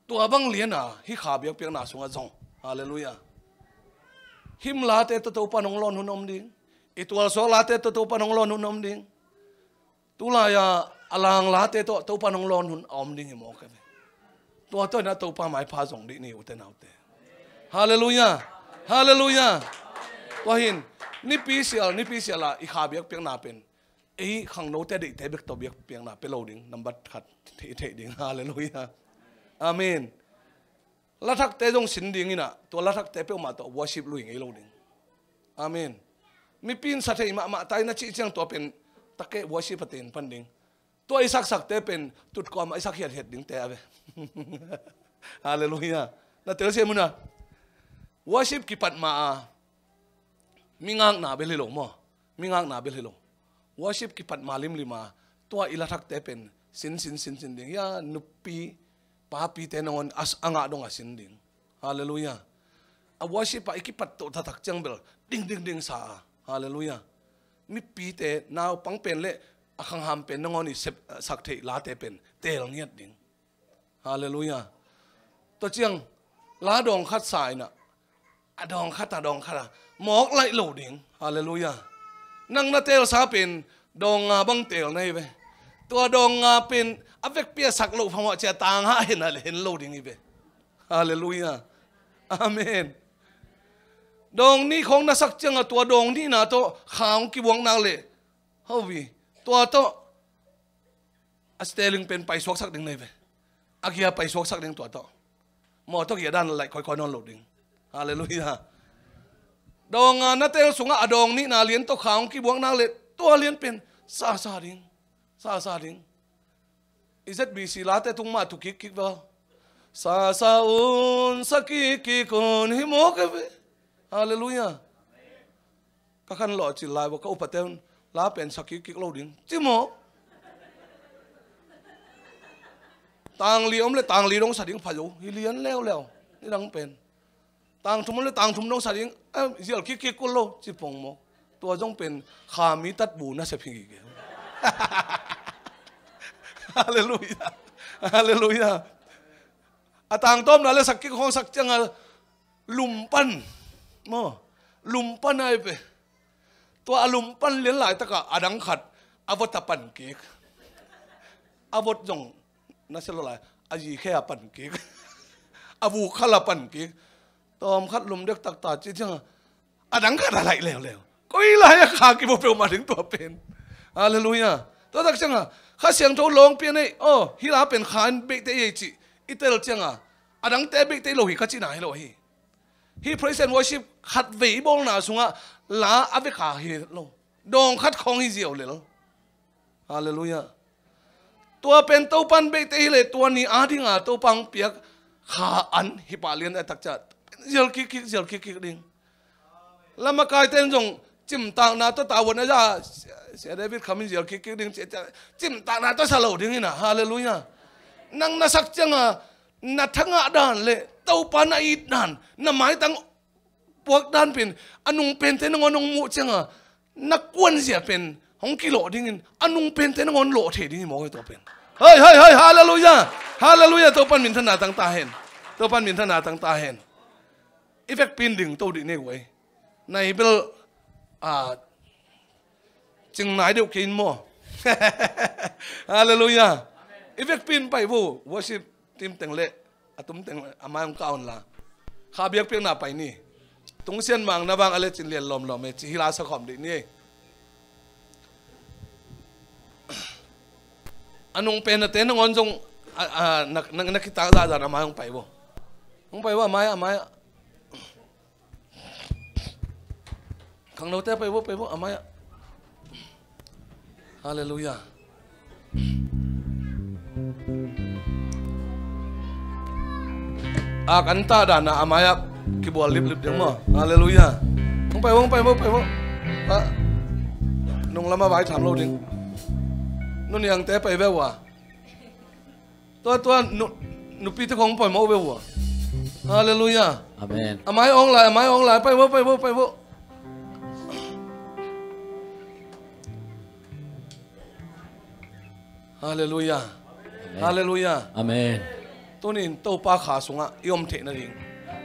Tua bang liana hih kha biakpiakna sungah zong, halleluiah, him late tawh Topa nong lawn hun om ding. I tualsuak late tawh Topa nong lawn hun om ding. Tulai-a a lang late tawh Topa nong lawn hun a om ding hi mawk a ve. Tua tawh inah Topa maipha zong dih ni ute naute. Halleluiah. Halleluiah. Tua hin nipi sial nipi sial ah i kha biakpiakna pen ei khangnote deihte bek tawh biakpiakna pia lo ding, nambat khat theih, theih ding. Halleluiah. Amen. Lathakte zong sin ding inah tua lathakte peuhmah tawh worship lui ngei lo ding. Amen. Mipi in sa thei mahmah ta inah cih ciang tua pen takeh worship a ten pan ding. Tua i saksakte pen tutkawm a i sak hiathiat dingte a ve. Halleluiah. Na telsiam una worship kipat ma a mi ngakna bel hi lo maw? Mi ngakna bel hi lo. Worship kipat ma limlim a tua i lathakte pen sin sin sin sin ding. Hia nupi papite nangawn a ngah dong a sin ding. Halleluiah. A worship ah i kipat toh taktak ciang bel ding ding ding sa a. Halleluiah. Mipite naupang pen le a khangham pen nangawn i sep, sak theih late pen teel ngiat ding. Halleluiah. Tua ciang la dawng khat sa inah a dawng khat a dawng khat a mawk laih lo ding. Halleluiah. Nang na teelsa pen dawng nga bang teel na hi ve. Tua dawng nga pen a vekpi a sak loh phamawh cia tang hah hen a le hen lo ding hi ve. Halleluiah. Amen. Dawng nih khawng na sak cianga tua dawng nihna tawh kha hong kibuak nak leh hovi tua tawh a steering pen paisuaksak ding nei ve. A gia paisuaksak ding tua tawh. Mawtaw gia dan laih khoikhoi nawn lo ding. Halleluiah. Dawng nga na teel sungah a dawng nihna lian tawh kha hong kibuak nak leh tua lian pen sasa ding. Sasa ding. I Z B C late tung mah tu kikkik ve. Sasa un sa kikkik un hi mawk a ve. Halleluiah. Ka khan lawh cil lai bawk ka upate un la pen sa kikkik lo ding ci maw? Tangli om le tangli dong sa ding pha zo hi lian leuleu. Ni dang pen tangthum om le tangthum dong sa ding zial kikkik kul lo ci pong maw? Tua zong pen kha mi tatbu na sep hi gige. Halleluiah. Halleluiah. A tangtawmna le sak kik khawng sak cianga lum pan maw? Lum pan ai pe. Tua a lum pan lian laitakah a dang khat a vot a pan kik. A vot zong na sia lo lai. A zi khe a pan kik. A vuk khal a pan kik. Tawm khat lum dek taktak ci ciang a, a dang khat a laih leuleu. Koi lai a kha kimu peuhmah ding tua pen. Halleluiah. Tua tak ciang a, Kha Siangtho lawng pian ei, aw, hih la pen kha in beihte ei cih i tel ciang a, a dangte beihte lo hi ka cihna hi lo hi. Hih praise and worship khatvei i bawlna sungah la a vek a hi lo. Dawng khat khawng hi ziau lel. Halleluiah. Tua pen Topan beihte hi leh tua ni a dinga Topa hong piak kha an hi pah lian a tak ciang zial kikkik, zial kikkik ding. Lamakaite in zong cimtakna tawh tavuan a za, Sia David Kham in zial kikkik ding ci, cimtakna tawh sa lo ding hi na. Halleluiah. Nang na sak ciang a, na thangah dan le Topa na it dan, na maitang puak dan pen a nung pente nangawn hong muh ciang a, na kuanzia pen hong kilawh dingin a nung pente nangawn lawh thei ding hi mawk hi tua pen. Hei, hei, hei, halleluiah. Halleluiah. Topan minthanna tang ta hen. Topan minthanna tang ta hen. I vekpi in ding to dih nei uh ei. Nai bel, a, cing nai deuh kei in maw? Halleluiah. I vekpi in pai vo, worship team teng le a tum teng a mai hong kah un la. Kha biakpiakna pai ni. Tungsian mang na vang a le cin lian lawmlawm e ci hi la sa khawm dih ni. A nung pen a te nangawn zong, a, a, na, na, na kitak zahzah a mai hong pai vo. Hong pai vo a mai, a mai. Khangnote pai vo, pai vo, a mai ah. Halleluiah. A kan ta dan a a mai ah kibual liplip ding maw. Halleluiah. Hong pai vo, hong pai vo, pai vo. A, nung lam a vai tham lo ding. Nu Niangte pai ve uh a. Tua, tua, nu, nupite khong pai mawk ve uh a. Halleluiah. Amen. A mai ong lai, a mai ong lai, pai vo, pai vo, pai vo. Halleluiah. Amen. Halleluiah. Amen. Tunin Topa kha sungah i om theih nading,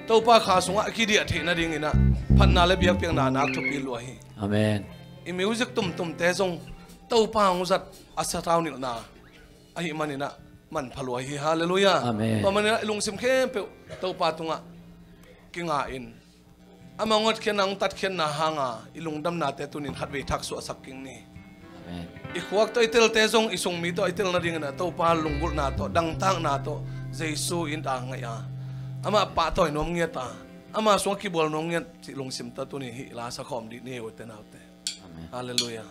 Topa kha sungah i kidiah theih nadingin ah phatna le biakpiakna nak thupi lua hi. Amen. I music tumtumte zong Topa hong zat a sathau nilhna ahih manin ah manpha lua hi. Halleluiah. Amen. Tua manin ah i lungsim khempeuh Topa tungah kinga in, ama hong hotkhiatna, hong tatkhiatna hanga i lungdamnate tunin khatvei thaksuahsak kik ni. Amen. I khuak tawh i telte zong i sungmi tawh i tel nadingin ah Topa lunggulhna tawh, dangtakna tawh Jesu in a ngaih a, amah pahtawi nuam ngiat a, ama sungah kibual nuam ngiat cih lungsim tawh tunin hih la sakhawm dih ni, ute naute. Amen. Halleluiah.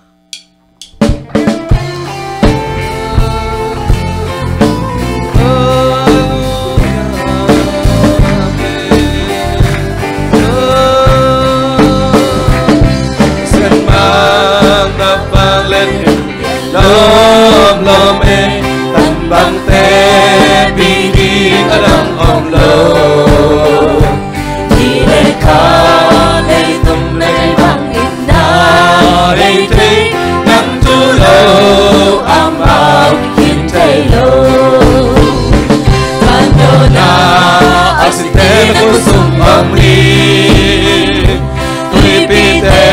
Lawm lawm e, tan bangte pi ding a dang om lo. Hi le kha leitung nei bangin na nei thei, nang tu lo amau khin thei lo. Pandona a site na khut sung om hi. Tuipite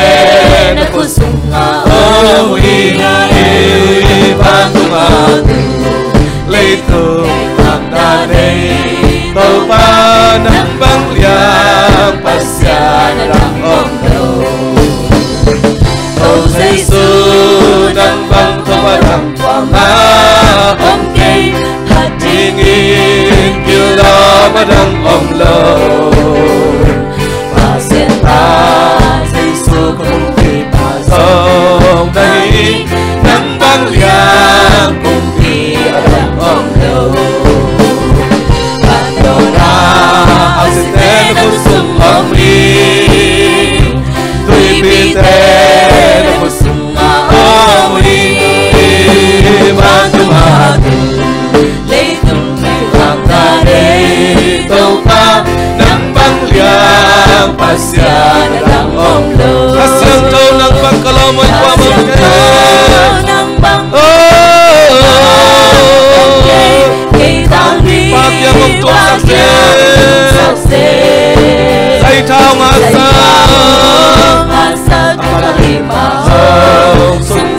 na khut sungah om hi. Hi vantung a tu leitung tangda nei Topa nang bang liang Pasian a dang om lo. Ko Jesu nang bang Topa dang kuamah om kei. Phat dingin gil lawm a dang om lo. Pasian pa Jesu kumpipa zong na hi. Nang bang liang kumpi a dang om lo. Pandona a site na khut sung om hi. Tuipite na khut sungah om hi. Vantung a tu leitung tangda nei Topa nang bang liang Pasian a dang om lo. Kha Siangtho nang bang ka lawm hoih kuamah om kei. Nang bang. Oh. Kei tang ding Pa biak hong tuaksak seh. Zaitha hong ngahsak.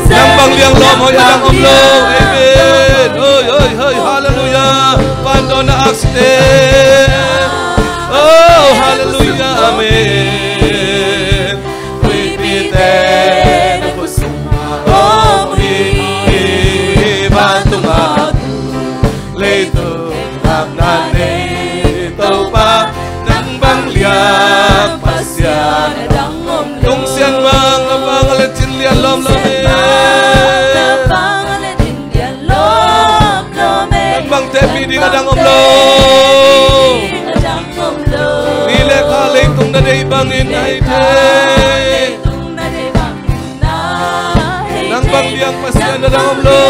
Nang bang liang lawm hoih a dang om lo. Amen. Hoi, hoi, hoi, halleluiah. Pa Nang bang tehpih ding a dang om lo. Ni le kha leitung na deih bangin na hi thei. Nang bang liang Pasian a dang om lo.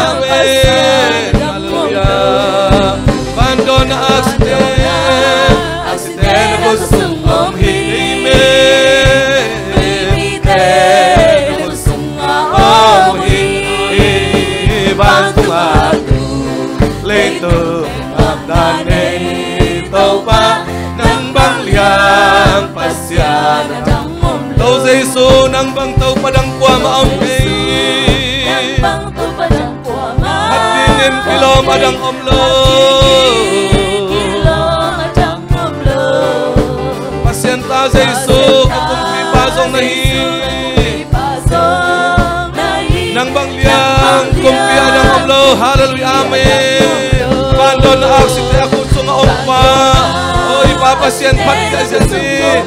Amen. Halleluiah. Vandawn a aksite, aksite na khut sung om hi. Amen. Tuipite na khut sung om hi. Vantung a tu, leitung a na nei Topa, nang bang liang Pasian a dang om lo. To Jesu, nang bang Topa dang kuamah om kei. Nang bang Topa dang kuamah om kei. Khat dingin kilawm a dang om lo. Khat dingin kilawm a dang om lo. Pasian ta Jesu, ka kumpipa zong na hi. Pasian ta Jesu, ka kumpipa zong na hi. Nang bang liang kumpi a dang om lo. Halleluiah. Amen. Vandawn a aksite a khut sungah om pa. O i Pa Pasian, phat ziahziah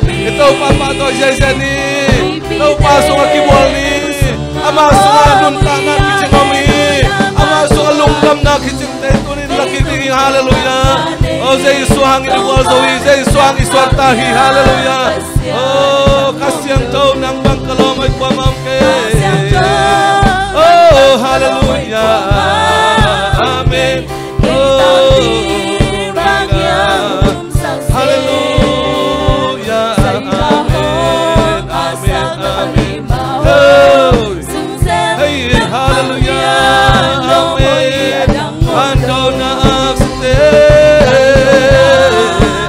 ni. I Topa pahtawi ziahziah ni. Topa sungah kibual ni. Ama sungah nuntakna kicing om hi. Ama sungah lungdamna kicing te tunin la kik ding hi. Halleluiah. O Jesu hangin i bual zo hi. Jesu hang i suakta hi. Halleluiah. O Kha Siangtho, nang bang ka lawm hoih kuamah om kei. O halleluiah. Amen. O halleluiah. Amen. Amen. Amen. Hey. Hey, halleluiah. Amen. Vandawn a aksite.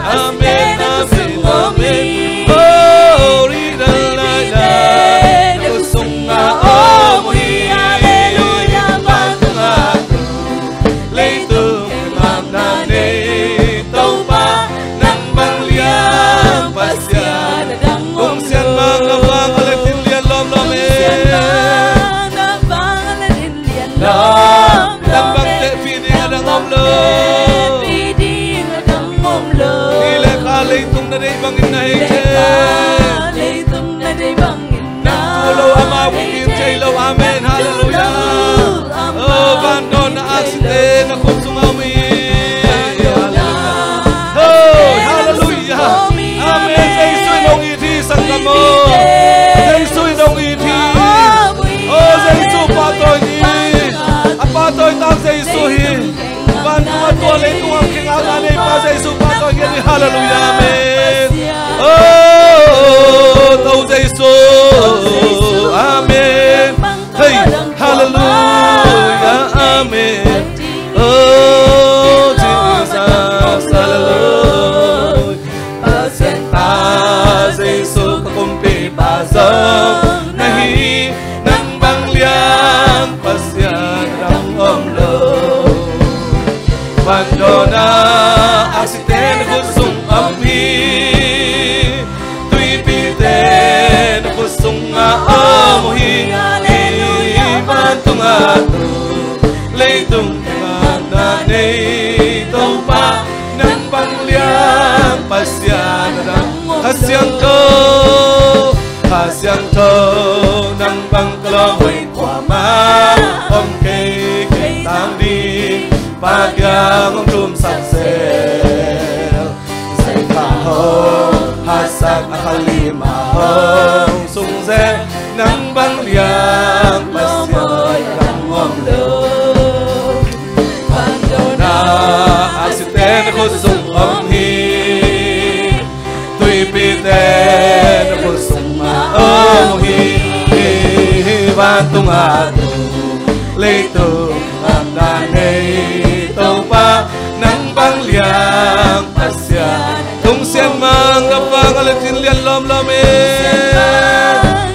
Amen, amen, amen. Glory, the light, the sung a om hi. Halleluiah. Vantung a tu, leitung a na nei Topa, nang bang liang Pasian. Kong Sian Mang, na vang a let in lian lawmlawm e. Kong Sian Mang, na vang a let in lian lawmlawm e. Nang bang tehpih ding a dang om lo. Tehpih ding a dang om lo. Ni le kha leitung na deih bangin na hi thei. Ni le kha leitung na deih bangin na hi thei. Nang tu lo amau kikim thei lo. Amen. Halleluiah. Nang tu lo amau kikim thei lo. Oh, vandawn a aksite na khut sungah om hi. Vandawn a aksite na khut sungah om hi. Oh, halleluiah. Amen. Jesu in hong it hi, sanggam aw. Jesu in hong it hi. Oh, Jesu pahtawi ni. A pahtawi tak Jesu hi. Vantung a tua, leitung a kingakna nei pa Jesu pahtawi ngiat ni. Halleluiah. Amen. Oh, to Jesu. Amen. Hey, halleluiah. Amen. Oh, Jesus. Halleluiah. Pasian ta Jesu, ka kumpipa zong na hi. Nang bang liang Pasian a dang om lo. Vandawn a aksite na khut sung om hi. Tuipite na khut sungah om hi. Vantung a tu, leitung a na nei Topa, nang bang liang Pasian a dang om lo. Kha Siangtho, Kha Siangtho, nang bang ka lawm hoih kuamah om kei. Kei tang ding Pa kiang hong thumsak zel. Zaikha hong hatsak a khalim ah hong sung zel. Nang bang liang Pasian a dang om lo. Vandawn a aksite na khut sung om hi. Tuipite na khut sungah om hi. Vantung a tu, leitung a na nei Topa, nang bang liang Pasian. Kong Sian Mang, na vang a let in lian lawmlawm e.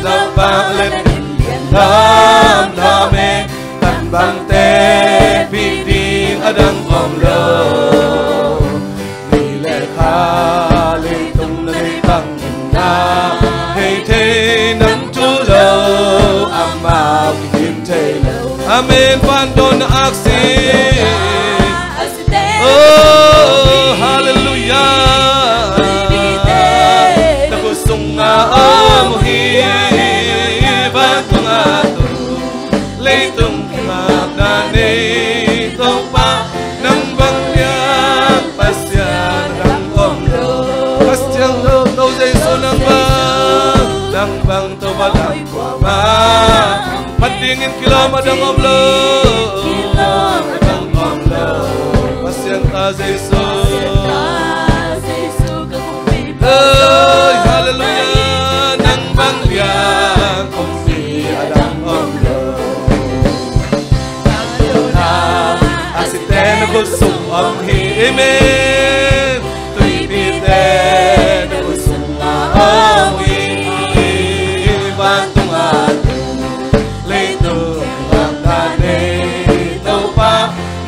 Na vang a let in lian lawmlawm e. Nang bang tehpih ding a dang om lo. Ni le kha leitung na deih bangin na hi thei, nang tu lo amau kikim thei lo. Amen. Vandawn a aksi. Oh, halleluiah. Na khut sungah om hi. Vantung a tu, Leitung kingakna nei Topa, nang bang lian Pasian a dang om lo. Kha Siangtho, To Jesu nang bang, nang bang Topa dang kuamah. Phat dingin kilawm a dang om lo. Kilawm a dang om lo. Pasian ta Jesu. Pasian ta Jesu ka kumpi. Oi, halleluia, nang bang lian kumpi a dang om lo. Aksite na khut sung om hi. Amen. Tuipite na khut sung om hi. Vantung a tung, leitung a tung, Topa,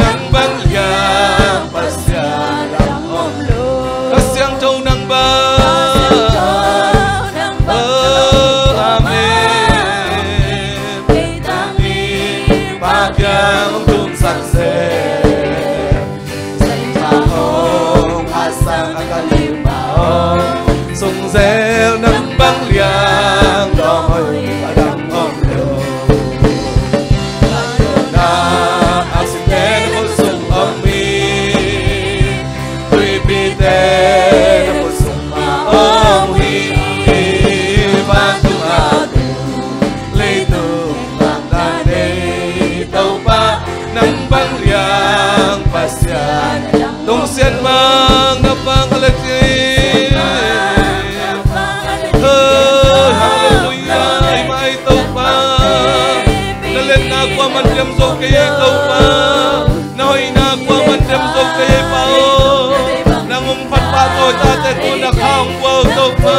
nang bang lian Pasian a dang om lo. Kha Siangtho nang bang. Kha Siangtho nang bang. Oh, amen. Kei tangpi Pa kiang hong tumsak seh. Sung zel nang bang liang lawm hoih a dang om lo. Na aksite na khut sung om hi. Tuipite na khut sung om hi. Vantung a tung, leitung a tung, Topa, nang bang liang Pasian. Tungsian mang na pang a lek hi. Hoi, halleluia, i mai Topa. Na liatna kuaman diam zo kei ei Topa. Na hoihna kuaman diam zo kei ei Pa aw. Nang hong phat pah tawh tate tungah na kha hong pua aw Topa.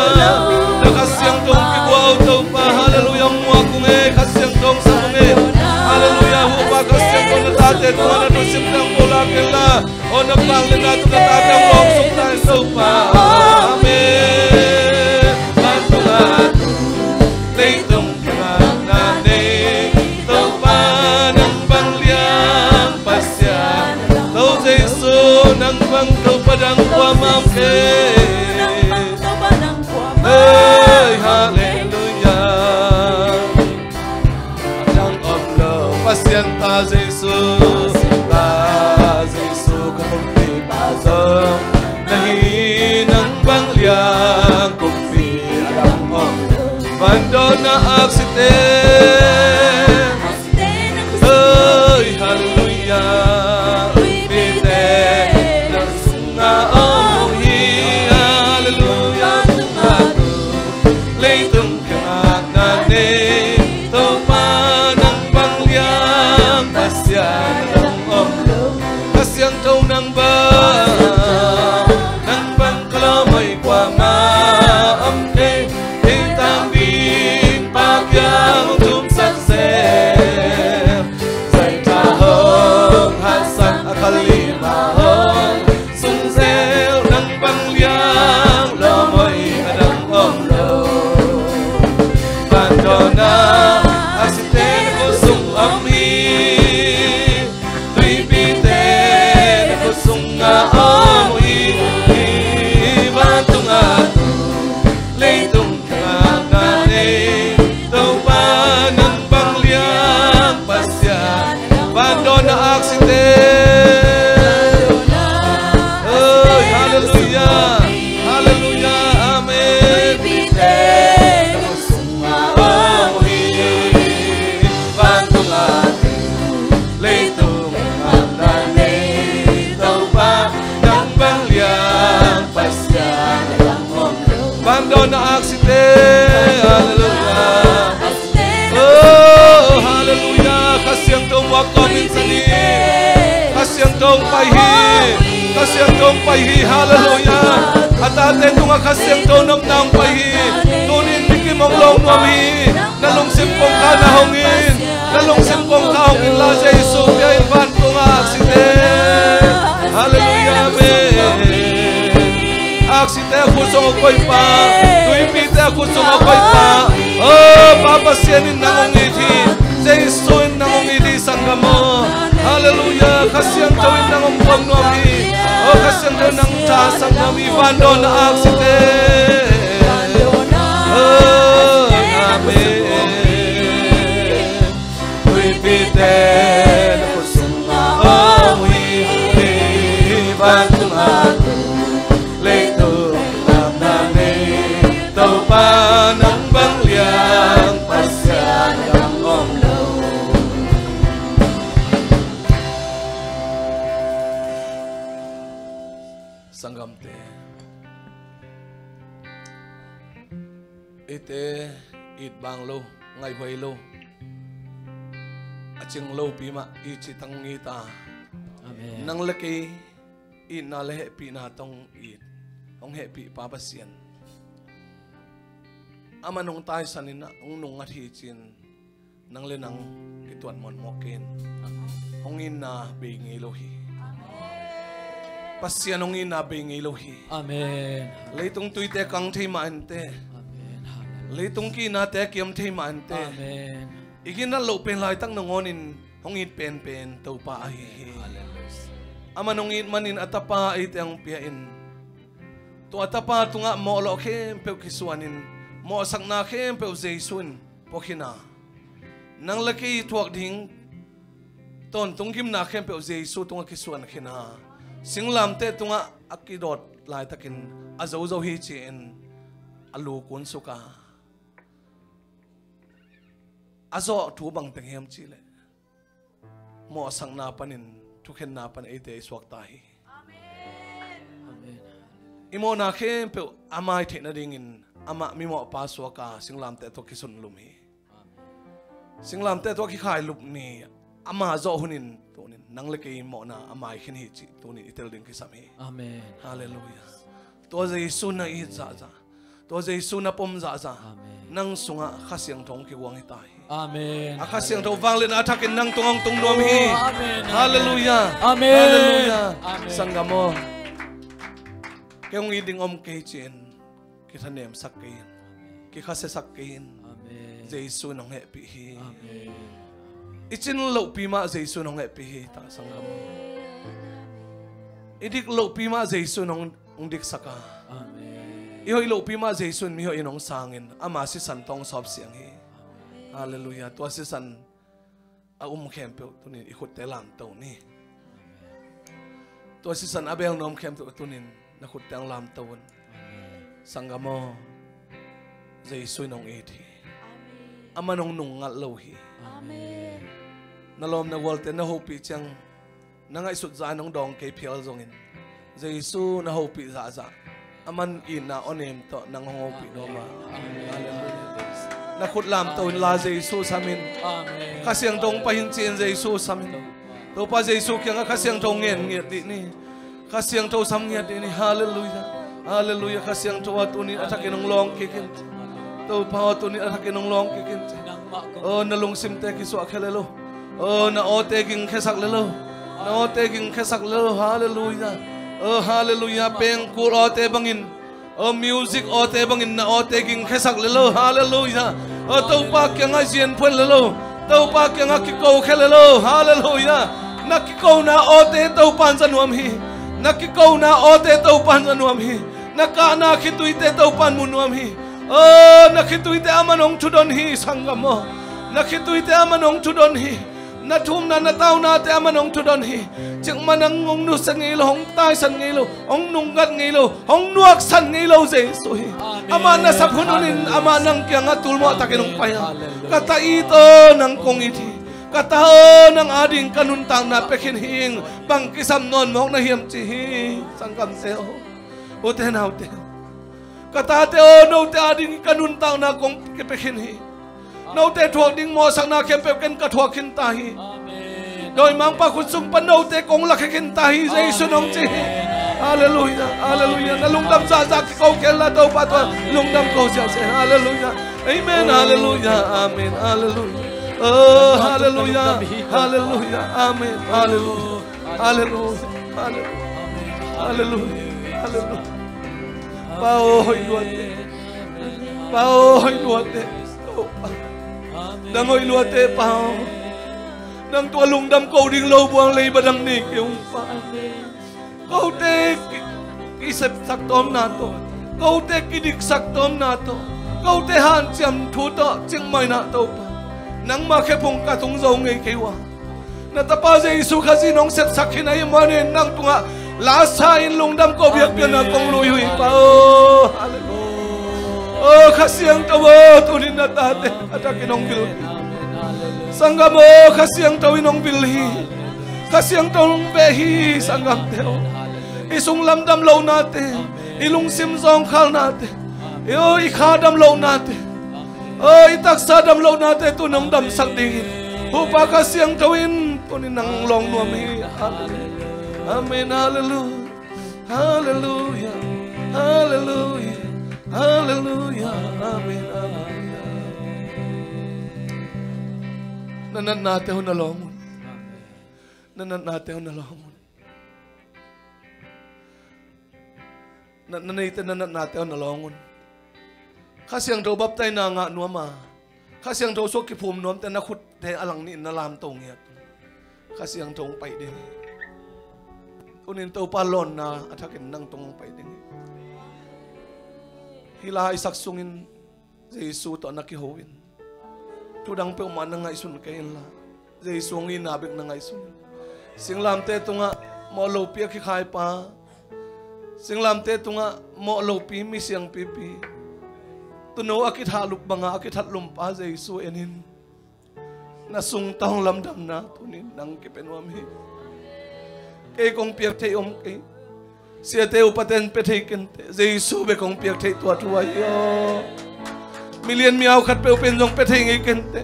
Na Kha Siangtho hong kipua aw Topa. Halleluia, muak ung ei, Kha Siangtho hong sam ung ei. Halleluia, hupa Kha Siangtho na tate tungah na thusim tang pulak inla. Aw na pang le na tungah tate hong lawng suk ta in Topa. Amen. Vantung a tung, leitung kingakna nei Topa, nang bang liang Pasian. To Jesu, nang bang Topa dang kuamah om kei. Hei, halleluia. Dang om lo Pasian ta Jesu, ta Jesu ka kumpipa zong na hi, nang bang liang kumpi a dang om lo. Vandawn a aksite. Hoi, halleluia. Tuipite nang sungah om hi, halleluia. Leitung kingakna nei Topa, nang bang liang Pasian a dang om lo. Kha Siangtho nang bang, nang bang ka lawm hoih kuamah om kei. Kei tang ding Pa kiang hong tumsak seh. Zaitha hong hatsak a kal lim a hong sung zel, nang bang liang lawm hoih a dang om lo. Vandawn a aksite na khut sung om hi. Tuipite na khut sungah om hi. Vantung a tung, leitung kingakna nei Topa, nang bang liang Pasian. Vandawn a aksite. Oi, halleluia. Halleluia. Amen. Leitung a tung, leitung a tung, Topa, nang bang liang Pasian. Vandawn a aksite. Halleluia. Oh, halleluia. Kha Siangtho muak kawmin sa ni. Kha Siangtho hong pai hi. Kha Siangtho hong pai hi. Halleluia. A tate tungah Kha Siangtho nopna hong pai hi. Tuni in mikim hong lawng nuam hi. Na lungsim kongkhakna hong in. Na lungsim kongkhak hong in la Jesu bia in vantung a aksite. Halleluia, amen. Aksite a khut sung a koih pah. Tuipite a khut sung a koih pah. Oh, Pa Pasian in nang hong it hi. Jesu in nang hong it hi sanggam aw. Halleluia. Kha Siangtho in nang hong pom nuam hi. Oh, Kha Siangtho in nang thasak nuam hi. Vandawn a aksite. Oh, amen. Tuipi Te na khut sungah om hi, vantung a tu, leitung a na nei Topa nang bang liang Pasian a dang om lo. Sanggamte, eite it bang lo, ngaihhuai lo, a cing lopi mah it cih tang it a. Amen. Nang le kei itna le hehpihna tawh it hong hehpih Pa Pasian, aman hong taisan in ah hong nungngat hi ci-in nang le nang kituat mawkmawk kei in. Hong itna bei ngei lo hi. Pasian hong itna bei ngei lo hi. Amen. Leitung tuite kang thei mah inteh. Amen. Leitung kiitnate kiam thei mah inteh. Amen. I ginat loh pen laitak nangawnin hong it penpen Topa ahi hi. Amen. Aman hong it manin a Tapa eite hong pia in, tua a Tapa tungah mawhlawh khempeuh kisuanin, mawhsakna khempeuh Jesu in pua khin a, nang le kei thuak ding tawntung gimna khempeuh Jesu tungah kisuan khin a, singlamteh tungah a kidawt laitakin a zozo hi ci-in a lu kunsuk a, a zawh thu bangteng hiam cihleh mawhsakna panin, thukhenna panin eite i suakta hi. Amen. I mawhna khempeuh a mai theih nadingin amah mimawhpa suak a singlamteh tawh kisunlum hi. Singlamteh tawh kikhailup ni ama zawh hunin tunin nang le kei mawhna a mai khin hi cih tunin i tel ding kisam hi. Amen. Halleluiah. Tua Jesu na it zahzah, tua Jesu na pom zahzah, Amen, nang sungah Kha Siangtho hong kiguang hi ta hi. Amen. A Kha Siangtho vangliatna a thakin nang tungah hong tung nuam hi. Oh, amen, amen. Halleluiah. Amen. Halleluiah. Amen. Sanggam aw, kei hong it ding om kei ci-in kithanemsak kei in, kikhasiasak kei in. Amen. Jesu in hong hehpih hi. Amen. I cin lohpi mah Jesu in hong hehpih hi ta, sanggam aw. I dik lohpi mah Jesu in hong, hong diksak a. Amen. I hoih lohpi mah Jesu in mihoih in hong sangin ama sisan tawh hong sawpsiang hi. Amen. Halleluiah. Tua sisan a um khempeuh tunin i khutte lamto ni. Tua sisan a bel nuam khempeuh tunin na khutte hong lamto un. Amen. Sanggam aw, Jesu in hong it hi. Amen. Aman hong nungngat lo hi. Amen. Na lawm na gualte na hopih ciang na ngaihsut zah in hong dawng kei phial zongin, Jesu na hopih zahzah, aman itna awnem tawh nang hong hopih nuam a. Halleluiah. Na khut lamto inla Jesu sam in. Amen. Kha Siangtho hong pai in ci-in Jesu sam in. Topa Jesu kiangah Kha Siangtho ngen ngiat dih ni. Kha Siangtho sam ngiat dih ni. Halleluiah. Halleluiah. Kha Siangtho a tunin a thakin hong lawng kik in. Topa aw, tunin a thakin hong lawng kik in ci. Oh, na lungsimte kisuah khia le lo. Oh, na awte gingkhiasak le lo. Na awte gingkhiasak le lo. Halleluiah. Oh, halleluiah. Pengkul awte bangin, oh, music awte bangin na awte gingkhiasak le lo. Halleluiah. Oh, Topa kiangah zianphuan le lo. Topa kiangah kikokhia le lo. Halleluiah. Na kikona awte Topa'n za nuam hi. Na kikona awte Topa'n za nuam hi. Na kahna khituite Topa'n mu nuam hi. Oh, na khituite aman hong thudon hi, sanggam aw. Na khituite aman hong thudon hi. Na thumna, na taunate aman hong thudon hi. Cikmah nang hong nusia ngei lo, hong taisan ngei lo, hong nunggat ngei lo, hong nuaksan ngei lo Jesu hi. Amen. Amah na sap hun hunin, Halleluiah, amah nang kiangah tulmawh takin hong pai a. Halleluiah. Ka ta it aw, nang kong it hi. Ka ta aw, nang ading ka nuntakna pia khin hi ing. Bang kisam nawn mawk na hiam ci hi, sanggamte aw. Ute naute aw, ka tate aw, note ading ka nuntakna kong kipia khin hi. Note thuak ding mawhsakna khempeuh ken ka thuak khin ta hi. Amen. Dawimangpa khut sung pan note kong lakhia khin ta hi, Jesu in hong ci hi. Amen. Halleluiah, halleluiah. Na lungdam zahzah kiko kei la, Topa tungah lungdam ko ziahziah. Halleluiah. Amen, halleluiah, amen, halleluiah. Oh, halleluiah, halleluiah, amen, halleluiah. Halleluiah. Halleluiah. Halleluiah. Halleluiah. Pa aw, hoih luate. Pa aw, hoih luate. Nang hoih luate, Pa aw. Nang tungah lungdam ko ding lo buang leiba dang nei kei ung, Pa. Kote ki, kisepsak tawmna tawh, kote kidiksak tawmna tawh, kote hanciam thu tawh cikmah in ah, Topa, Nangmah khephung ka tung zo ngei kei uh a, na Tapa Jesu Khazih in hong sepsak khin ahih manin nang tungah lasa in lungdam ko biakpiakna kong lui uh hi Pa aw. Halleluiah. Aw Kha Siangtho aw, tunin na tate a thakin hong vil hi. Sanggam aw, Kha Siangtho in hong vil hi. Kha Siangtho hong veh hi. Sanggamte aw, i sunglam dam lohnate, i lungsim zawngkhalnate, i, aw, i kha dam lohnate, aw, i taksa dam lohnate tunin hong damsak dingin Topa Kha Siangtho in tunin nang lawng nuam hi. Amen. Amen. Halleluiah. Halleluiah. Halleluiah. Halleluiah. Amen. Halleluiah. Na natnate uh na lawng un. Na natnate uh na lawng un. Na, na neite na natnate uh na lawng un. Kha Siangtho baptaina ngah nuam a, Kha Siangtho suak kiphum nuamte na khutte a lang nih in na lamto ngiat. Kha Siangtho hong pai ding hi. Tunin Topa lawnna a thakin nang tung hong pai ding hi. Hih la i sak sungin Jesu tawh na kiho in, thudang peuhmah na ngaihsun kei inla, Jesu hong itna bek na ngaihsun in. Singlamteh tungah mawh lopi a kikhaipa, singlamteh tungah mawh lopi mi siangpipi, tuuno a kithahlup banga a kithatlumpa Jesu en in. Na sungtang lamdamna tunin nang kipia nuam hi. Kei kong piak theih om kei. Siate upate in pia thei kenteh. Jesu bek kong piak theih tua thu ahi aw. Milian miau khatpeuh pen zong pia thei ngei kenteh.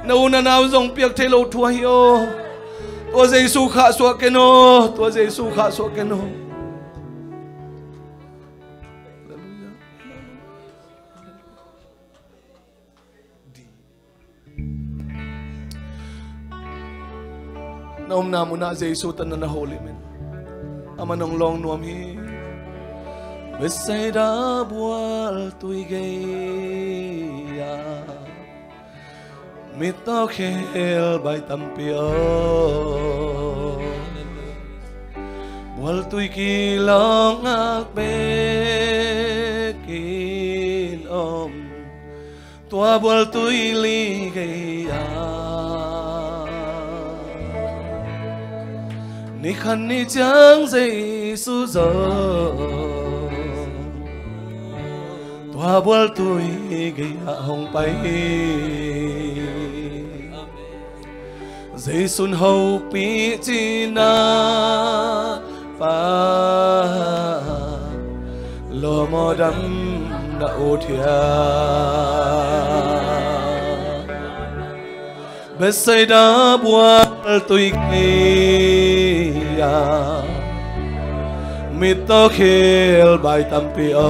Na u na nau zong piak theih loh thu ahi aw. Tua Jesu khahsuah ken aw. Tua Jesu khahsuah ken aw. Na omna munah Jesu tawh na na holim in. Amah nong lawng nuam hi. Bethsaida bual tui gei-ah mittaw khebai tampi aw. Bual tui kilawng ngak bekin om. Tua bual tui li gei-ah ni khat ni ciang Jesu zong tua bual tui gei-ah hong pai hi. Jesu'n hopih cihna pan lawm aw, damna ut hiam. Bethsaida bual tui gei-ah mittaw khebai tampi aw.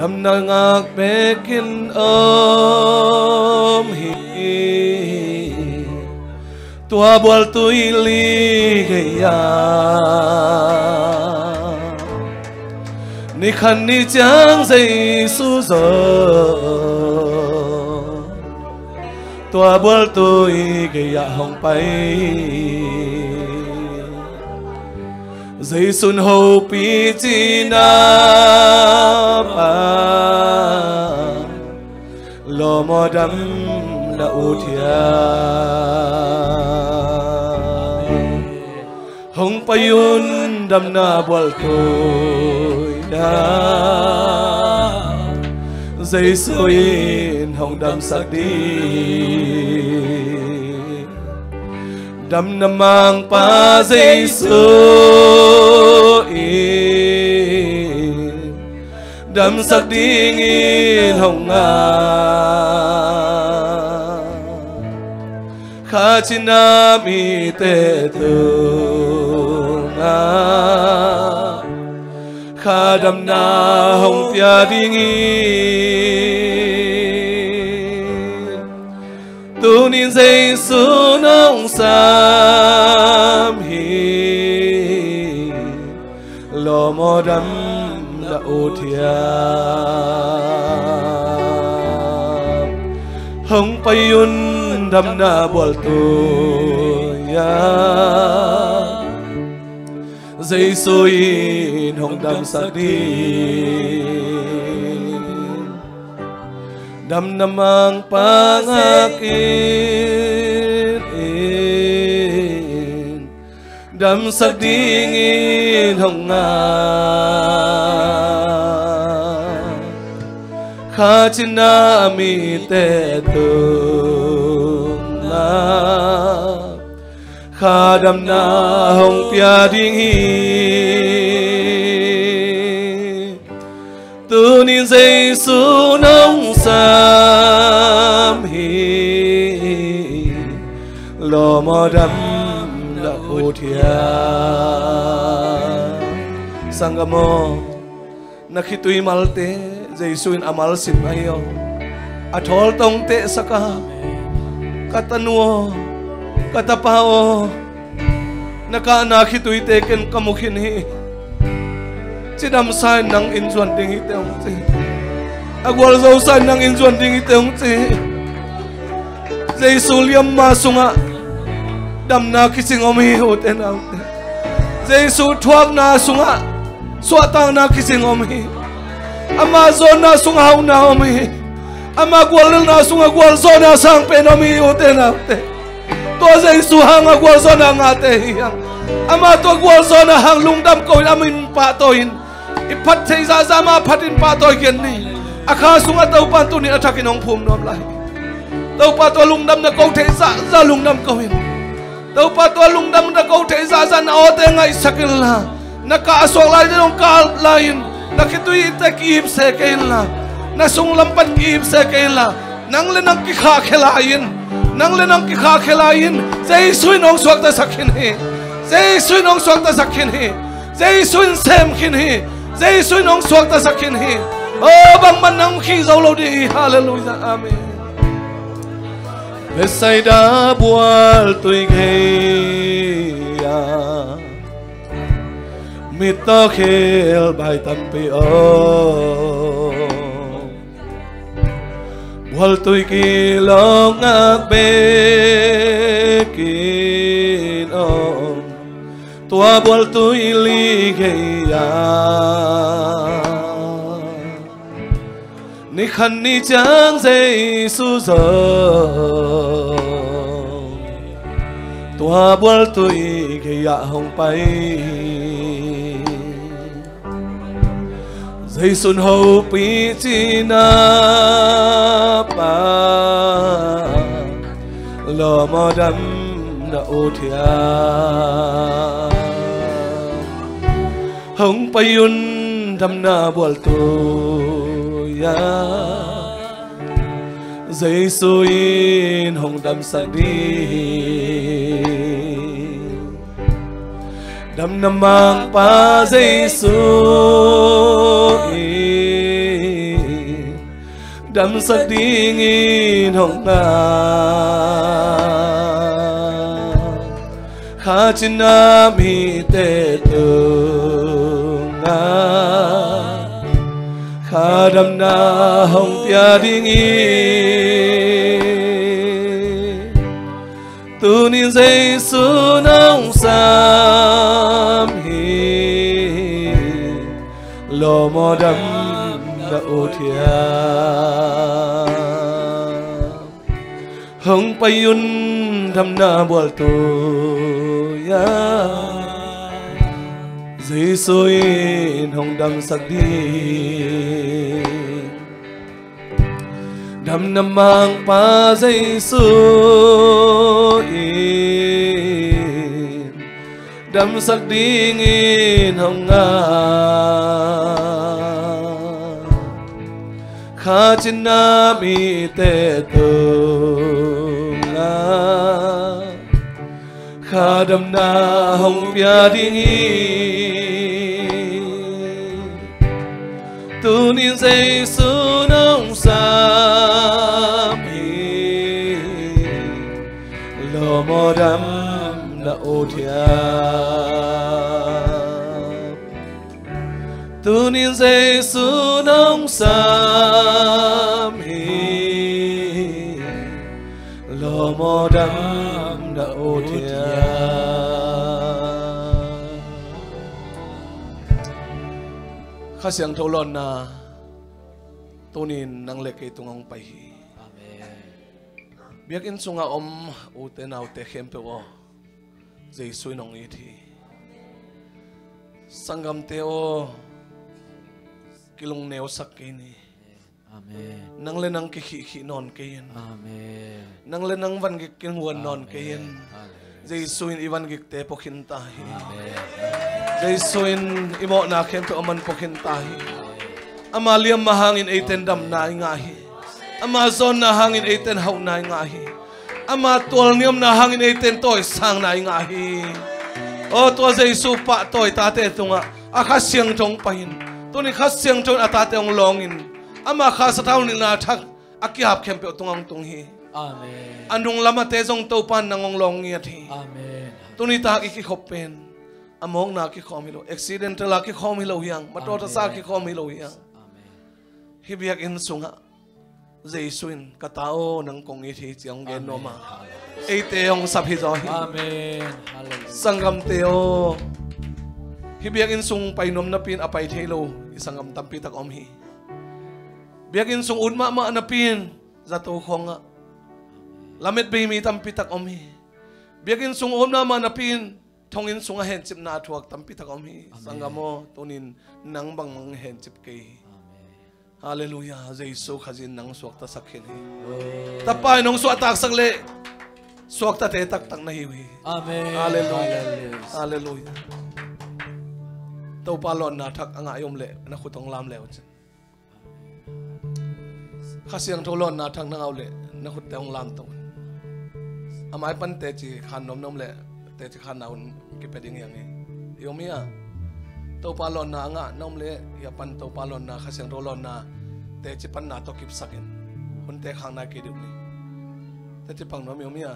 Damna ngak bekin om hi. Tua bual tui li gei-ah ni khat ni ciang Jesu zong tua bual tui gei-ah hong pai. Jesu'n hopih cihna pan lawm aw, damna ut hiam. Hong pai un, damna bual tui-ah Jesu in hong damsak ding. Damna mangpa Jesu in damsak dingin hong ngak. Kha cina mite tungah kha damna hong pia dingin tunin Jesu'n hong sam hi. Lawm aw, damna ut hiam. Hong pai un, damna bual tui-ah Jesu in hong damsak ding. Damna mangpa ngak in, damsak dingin hong ngak, kha cina mite tungah kha damna hong pia ding hi. Tunin Jesu nong sam hi, lawm aw damna ut hiam. Sanggam aw, na khitui malte Jesu in a malsim ahi aw. A thawl tawh hong tehsak a, ka tanu aw, ka tapa aw, na kahna khituite ken ka mu khin hi. Cidamsa in nang inn zuan ding hi teh hong ci. A gualzosa in nang inn zuan ding hi teh hong ci. Jesu liamma sungah damna kicing om hi, ute naute. Jesu thuakna sungah suahtakna kicing om hi. Ama zawnna sungah hauhna om hi. Ama guallelhna sungah gualzawhna sang pen om hi, ute naute. Tua Jesu hangah gualzawhna ngahte hi hang. Ama tua gualzawhna hang lungdam ko in, a min pahtawi in. I phat theih zahzah mah phatin pahtawi gen ni. A kha sungah Topa in tunin a thakin hong phum nuam lai. Topa tua lungdamna ko theih zahzah lungdam ko in. Topa tua lungdamna ko theih zahzah na awte ngaihsak inla, na kah a suak laite dong kah lai in. Na khituite ki-ipse kei inla, na sunglam pan ki-ipse kei inla, nang le nang kikhahkhia lai in. Nang le nang kikhahkhia lai in. Jesu in hong suaktasak khin hi. Jesu in hong suaktasak khin hi. Jesu in sem khin hi. Jesu in hong suaktasak khin hi. Aw, bangmah nang khih zo lo ding hi. Halleluiah. Amen. Bethsaida bualtui gei-ah mit tawh khelbai tampi om. Bualtui kilawng ngak bekin om. Tua bualtui li gei-ah ni khat ni ciang Jesu zong tua bualtui gei-ah hong pai. Jesu in hopih cina pan, lawm aw damna ut hiam. Hong pai un damna bualtui-ah, Jesu in hong damsak ding. Damna mangpa Jesu in damsak dingin hong ngak, kha cina mite tungah kha damna hong pia ding hi. Tunin Jesu nong sam hi, lawm aw damna ut hiam. Hong pai un damna bualtui-ah, Jesu in hong damsak ding. Damna mangpa Jesu in damsak dingin hong ngak, kha cina mite tungah kha damna hong pia ding hi. Tunin Jesu nong sam hi, lawm aw damna ut hiam. Tunin Jesu nong sam hi, lawm aw damna ut hiam. Kha Siangtho lawnna Tunin nang le kei tungah hong pai hi. Amen. Biakinn sungah om ute naute khempeuh aw, Jesu in hong it hi. Sanggamte aw, kilungneusak kei ni. Amen. Nang le nang kikhihkhih nawn kei in. Amen. Nang le nang vangik kinhuan nawn kei in. Amen. Hallelujah. Jesu in i vangikte pua khin ta hi. Amen. Jesu in i mawhna khempeuh a man pua khin ta hi. Ama liamna hangin eiten damna i ngah hi. Ama zawnna hangin eiten hauhna i ngah hi. Ama tualniamna hangin eiten tawisangna i ngah hi. Aw, tua Jesu pahtawi tate tungah a Kha Siangtho hong pai in. Tuni Kha Siangtho in a tate hong lawng in. Ama Kha sathau nilhna thak a kihap khempeuh tungah hong tung hi. Amen. A nung lamate zong Topa in nang hong lawng ngiat hi. Amen. Tuni tak i kikhop pen a mawkna kikhawm hi lo, accidental a kikhawm hi lo hi hang, mawtaw tasa kikhawm hi lo hi hang. Amen. Hih biakinn sungah Jesu in, "Ka ta aw, nang kong it hi," ci-a hong gen nuam a. Amen. Eite hong sap hi zaw hi. Amen. Hallelujah. Sanggamte aw, hih biakinn sung pai nuam napi in a pai thei lo i sanggam tampi tak om hi. Biakinn sung ut mahmah napi in zato khawngah lamet bei mi tampi tak om hi. Biakinn sung ut mahmah napi in thonginn sungah hencipna a thuak tampi tak om hi. Amen. Sanggam aw, tunin nang bangmah hencip kei hi. Amen. Hallelujah. Jesu Khazih in nang suaktasak khin hi. Amen. Tapa in hong suahtaksak leh suaktate taktak na hi uh hi. Amen. Hallelujah. Hallelujah. Hallelujah. Topa lawnna thak a ngah i om leh na khut hong lam le uh cin. Kha Siangtho lawnna thak na ngah uh leh na khutte hong lam to. A mai pan teci khan nuam na om leh teci khanna hun kipia ding hi hang hi. I om hi a, Topa lawnna a ngah na om leh, hia pan Topa lawnna, Kha Siangtho lawnna teci panna tawh kipsak in. Hunte khakna kei ding uh ni. Teci pak nuam i om hi a,